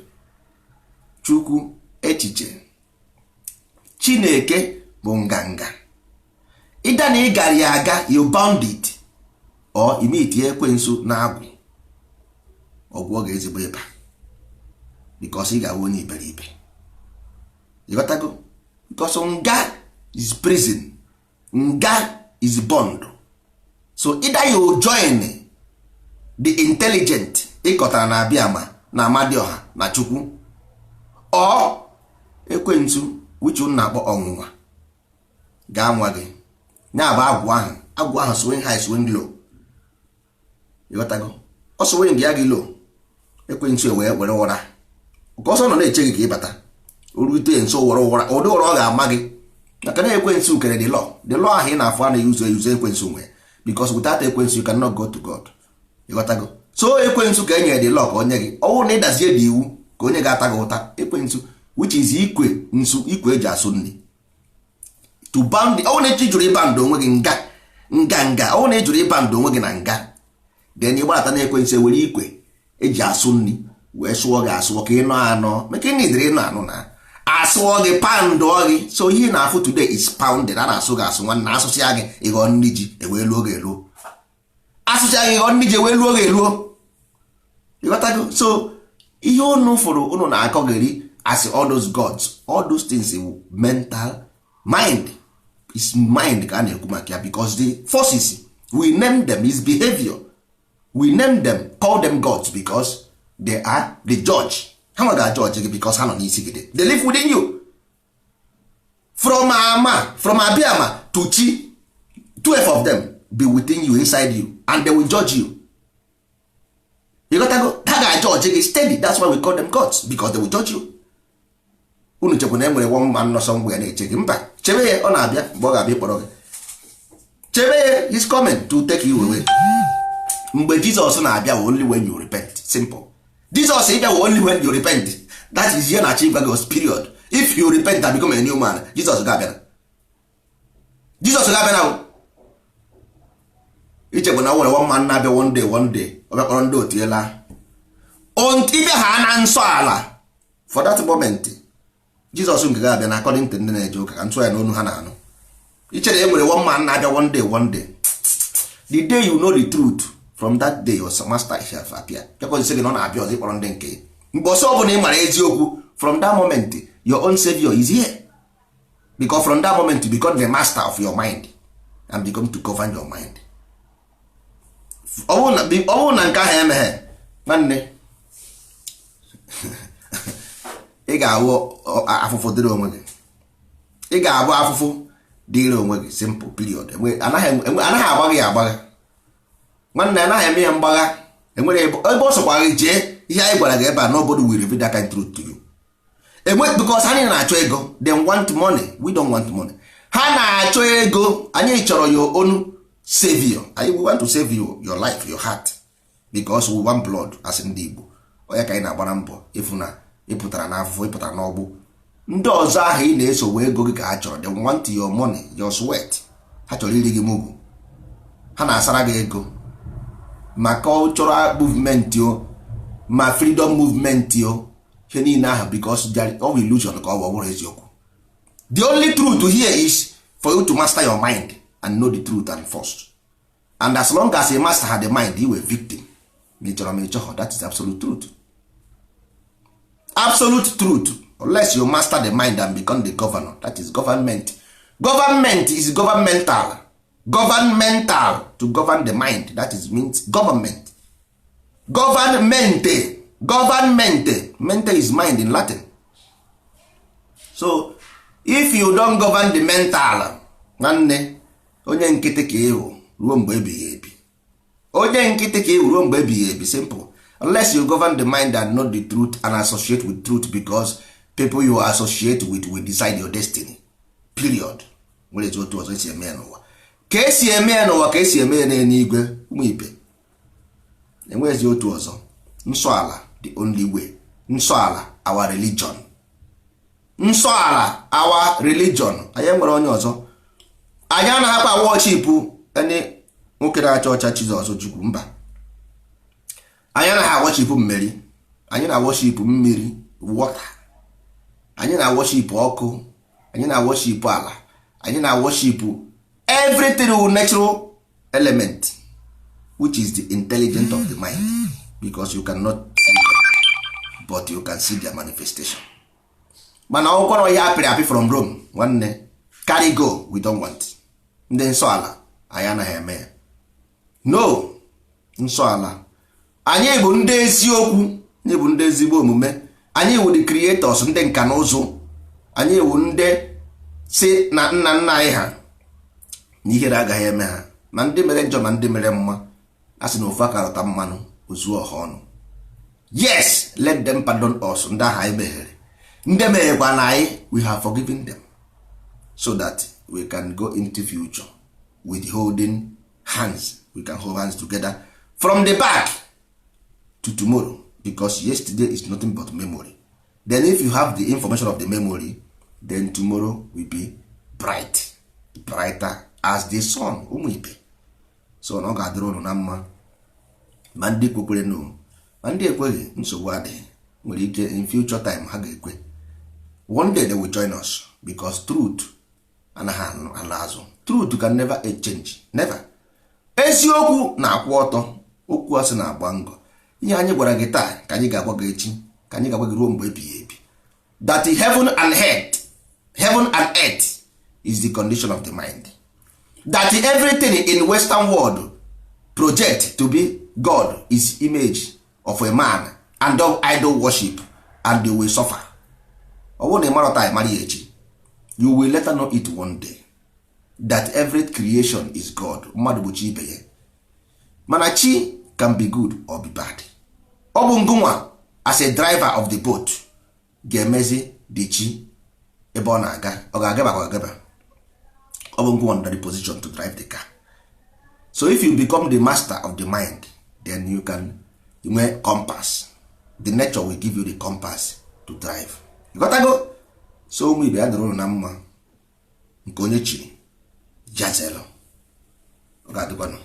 Chukwu, echiche, Chineke bụ nganga. Ịda na ị gara ya aga, you bound it or imiti ekwensu na agwụ ọgwụ, ọ ga-ezigbo ịba, because ị ga-awụ onye iberibe, ịghọtago? Because nga is prison, nga is bond. So either you join the intelligent ịkọtara na Abịama na Amadioha na Chukwu, or ekwensu, which unu na-akpọ ọnwụnwa, ga-anwa gị. Ya bụ agwụ ahụ, agwụ ahụ swing high, swing low, ịghọtago? Ọ swing ya gị low, ekwensu wee were ụra ka ọsọ nọ na-eche gị ka ị bata. O rute nso, were ụra, ụdị ụra ọ ga-ama gị, maka na ekwensu kere the law. The law ahụ ị na-afụ anaghị ụzọ eyuzo, ekwensu nwere, because without ekwensu you cannot go to God, ịghọtago? So ekwensu ka e nyere the law ka onye gị. Ọwụ na ịdazie dị iwu, ka onye ga-ata gị ụta, ekwensu, which is ikwe nsu, ikwe eji asụ nri, to bound. Ọwụ na echi jụrụ ịba ndụ onwe gị nga nga nga, ọwụ na ị jụrụ ịba ndụ onwe gị na nga, then ị gbata na ekwensu ewere ikwe eji asụ nri wee sụọ gị asụọ ka ị nọ anọ, maka ị nidiri ịnọ anụ na asụọ gị, poundụọ gị. So ihe ị na-afụ today is pounded. A na-asụ gị asụ, nwanne. Asụsịa gị, ịghọ nri ji, ewee luo gị eluo. Asụsịa gị, ịghọ nri ji, ewee luo gị eluo, ịghọtago? So ihe unu fụrụ unu na-akọgeri as all those gods, all those things, mental mind is mind ka a na-ekwu maka ya, because the forces we name them is behavior. We name them, call them gods, because they are the judge. Ha nwa ga-judge gị, because ha nọ n'isi gị. They live within you. From ama, from Abiama to chi, 12 of them be within you, inside you, and they will judge you, you got to go. Ha ga-judge gị steady. That's why we call them gods, because they will judge you. Unu chekwa na e nwere one man nọ somewhere na-eche gị? Mba, chebe ya, ọ na-abịa. Mgbe ọ ga-abịa ịkpọrọ gị, chebe ya. He's coming to take you away. Mgbe Jizọs na-abịa wụ only when you repent. Simple. Jizọs ịbịa wụ only when you repent. That is ihe na-achọ ịgwa gị, period. If you repent and become a new man, Jizọs ga-abịa. Jizọs ga-abịa na ichekwa na nwere one man na-abịa one day, one day ọ bịa kpọrọ ndị otu ya laa. Ibe ha na nsọ ala for that moment, Jizọs nke ga-abịa na according to ndị na-eje ụka, ka ntụ ya n'onu ha na-anụ. Ichere e nwere one man na-abịa one day, one day. The day you know the truth, from that day your master shall appear. Bịakọzi gị na ọ na-abịa ọzọ ịkpọrọ ndị nke ya. Mgbe ọsọ ọbụla ị mara eziokwu, from that moment your own savior is here, because from that moment you become the master of your mind and become to govern your mind. Ọ bụrụ na nke ahụ emeghe, nwanne, ị ga-awụ afụfụ dịrị onwe gị. Ị ga-abụ afụfụ dịrị onwe gị, simple, period. Anaghị agbagha ya agbagha, nwanne, anaghị eme ya mgbagha. Enwere ebe ọ sọkwa gị jee. Ihe anyị gwara gị ebe a, nobody will reveal that kind truth to you enwe, because ha niile na-achọ ego. They want money, we don't want money. Ha na-achọ ego, anyị chọrọ your own savior. Anyị, we want to save you, your life, your heart, because we want blood as ndị Igbo. Onye ka anyị na-agbara mbọ ịfụ na ịpụtara n'afụfụ, ịpụtara n'ọgbụ. Ndị ọzọ ahụ ị na-eso wee ego gị ka ha chọrọ. They want your money, your sweat. Ha chọrọ iri gị mugu, ha na-asara gị ego. Ma cultural movement o, ma freedom movement o, ihe niile ahụ, because ọ bụ illusion ka ọ bụ, ọ bụrụ eziokwu. The only truth here is for you to master your mind and know the truth and first, and as long as you master the mind, you were victim. Ma ị chọrọ ma ị chọghọ, that is absolute truth, absolute truth. Unless you master the mind and become the governor, that is government. Government is governmental, governmental, to govern the mind. That is means government, government, government. Mente is mind in Latin. So if you don't govern the mental, nwanne, onye nkịtị ka ịhụ ruo mgbe ebighị ebi. Onye nkịtị ka ịhụ ruo mgbe ebighị ebi, simple. Unless you govern the mind and know the truth and associate with truth, because people you associate with will decide your destiny, period. Nwere ezi otu ọzọ esi eme ya n'ụwa ka esi eme ya n'ụwa, ka esi eme ya n'eluigwe. Ụmụ ibe, enweghịzi otu ọzọ. Nsọ ala, the only way. Nsọ ala, our religion. Nsọ ala, our religion. Anyị nwere onye ọzọ? Anyị anaghịkwa worship ndị nwoke na-acha ọcha, Jizọs Chukwu, mba. Anyị anaghị aworship mmeri. Anyị na-aworship mmiri, water. Anyị na-aworship ọkụ. Anyị na-aworship ala. Anyị na-aworship everything, natural element, which is the intelligence of the mind, because you cannot see them, but you can see their manifestation. Mana ọkwụkwọ na ihe apịrị apị from Rome, nwanne, carry go, we don't want. Ndị nsọ ala, anyị anaghị eme ya. No, nsọ ala, anyị bụ ndị eziokwu, anyị bụ ndị ezigbo omume. Anyị wụ the creators, ndị nka na ụzụ. Anyị wụ ndị si na nna nna anyị ha na ihere agaghị eme ha, ma ndị mere njọ ma ndị mere mma. A sị na ofu aka rụta mmanụ ozuo ọha ọnụ. Yes, let them pardon us. Ndị ahụ anyị meghere, ndị meghekwa na anyị, we have forgiven them, so that we can go into future with holding hands. We can hold hands together from the back to tomorrow, because yesterday is nothing but memory. Then if you have the information of the memory, then tomorrow will be bright, brighter as the sun. Ụmụ ibe, so na ọ ga-adịrị ụnụ na mma, ma ndị kwekwere no, ma ndị ekweghị, nsogbu adịghị. Nwere ike in future time ha ga-ekwe. One day they will join us, because truth anaghị ala azụ. Truth can never change, never. Eziokwu na-akwụ ọtọ, okwu asị na-agba ngọ. Ihe anyị gwara gị taa ka anyị ga-agwa gị echi, ka anyị ga-agwa gị ruo mgbe ebighị ebi, that heaven and earth, heaven and earth is the condition of the mind, that everything in Western world project to be God is image of a man and of idol worship, and they will suffer. Ọ bụrụ na ị mara taa, mara ya echi. You will later know it one day, that every creation is God. Mmadụ bụ chi ibe ya, mana chi can be good or be bad. Ọ bụ ngụnwa as a driver of the boat ga-emezi the chi ebe ọ na-aga, ọ ga-agaba ka ọ ga-agaba. Ọ bụ ngụnwa the position to drive the car. So if you become the master of the mind, then you can nwee compass. The nature will give you the compass to drive. You got to go. So ụmụ ibe, ya dịrị ụnụ na mma. Nke onye chiri jazelo, ọ ga-adịkwanụ.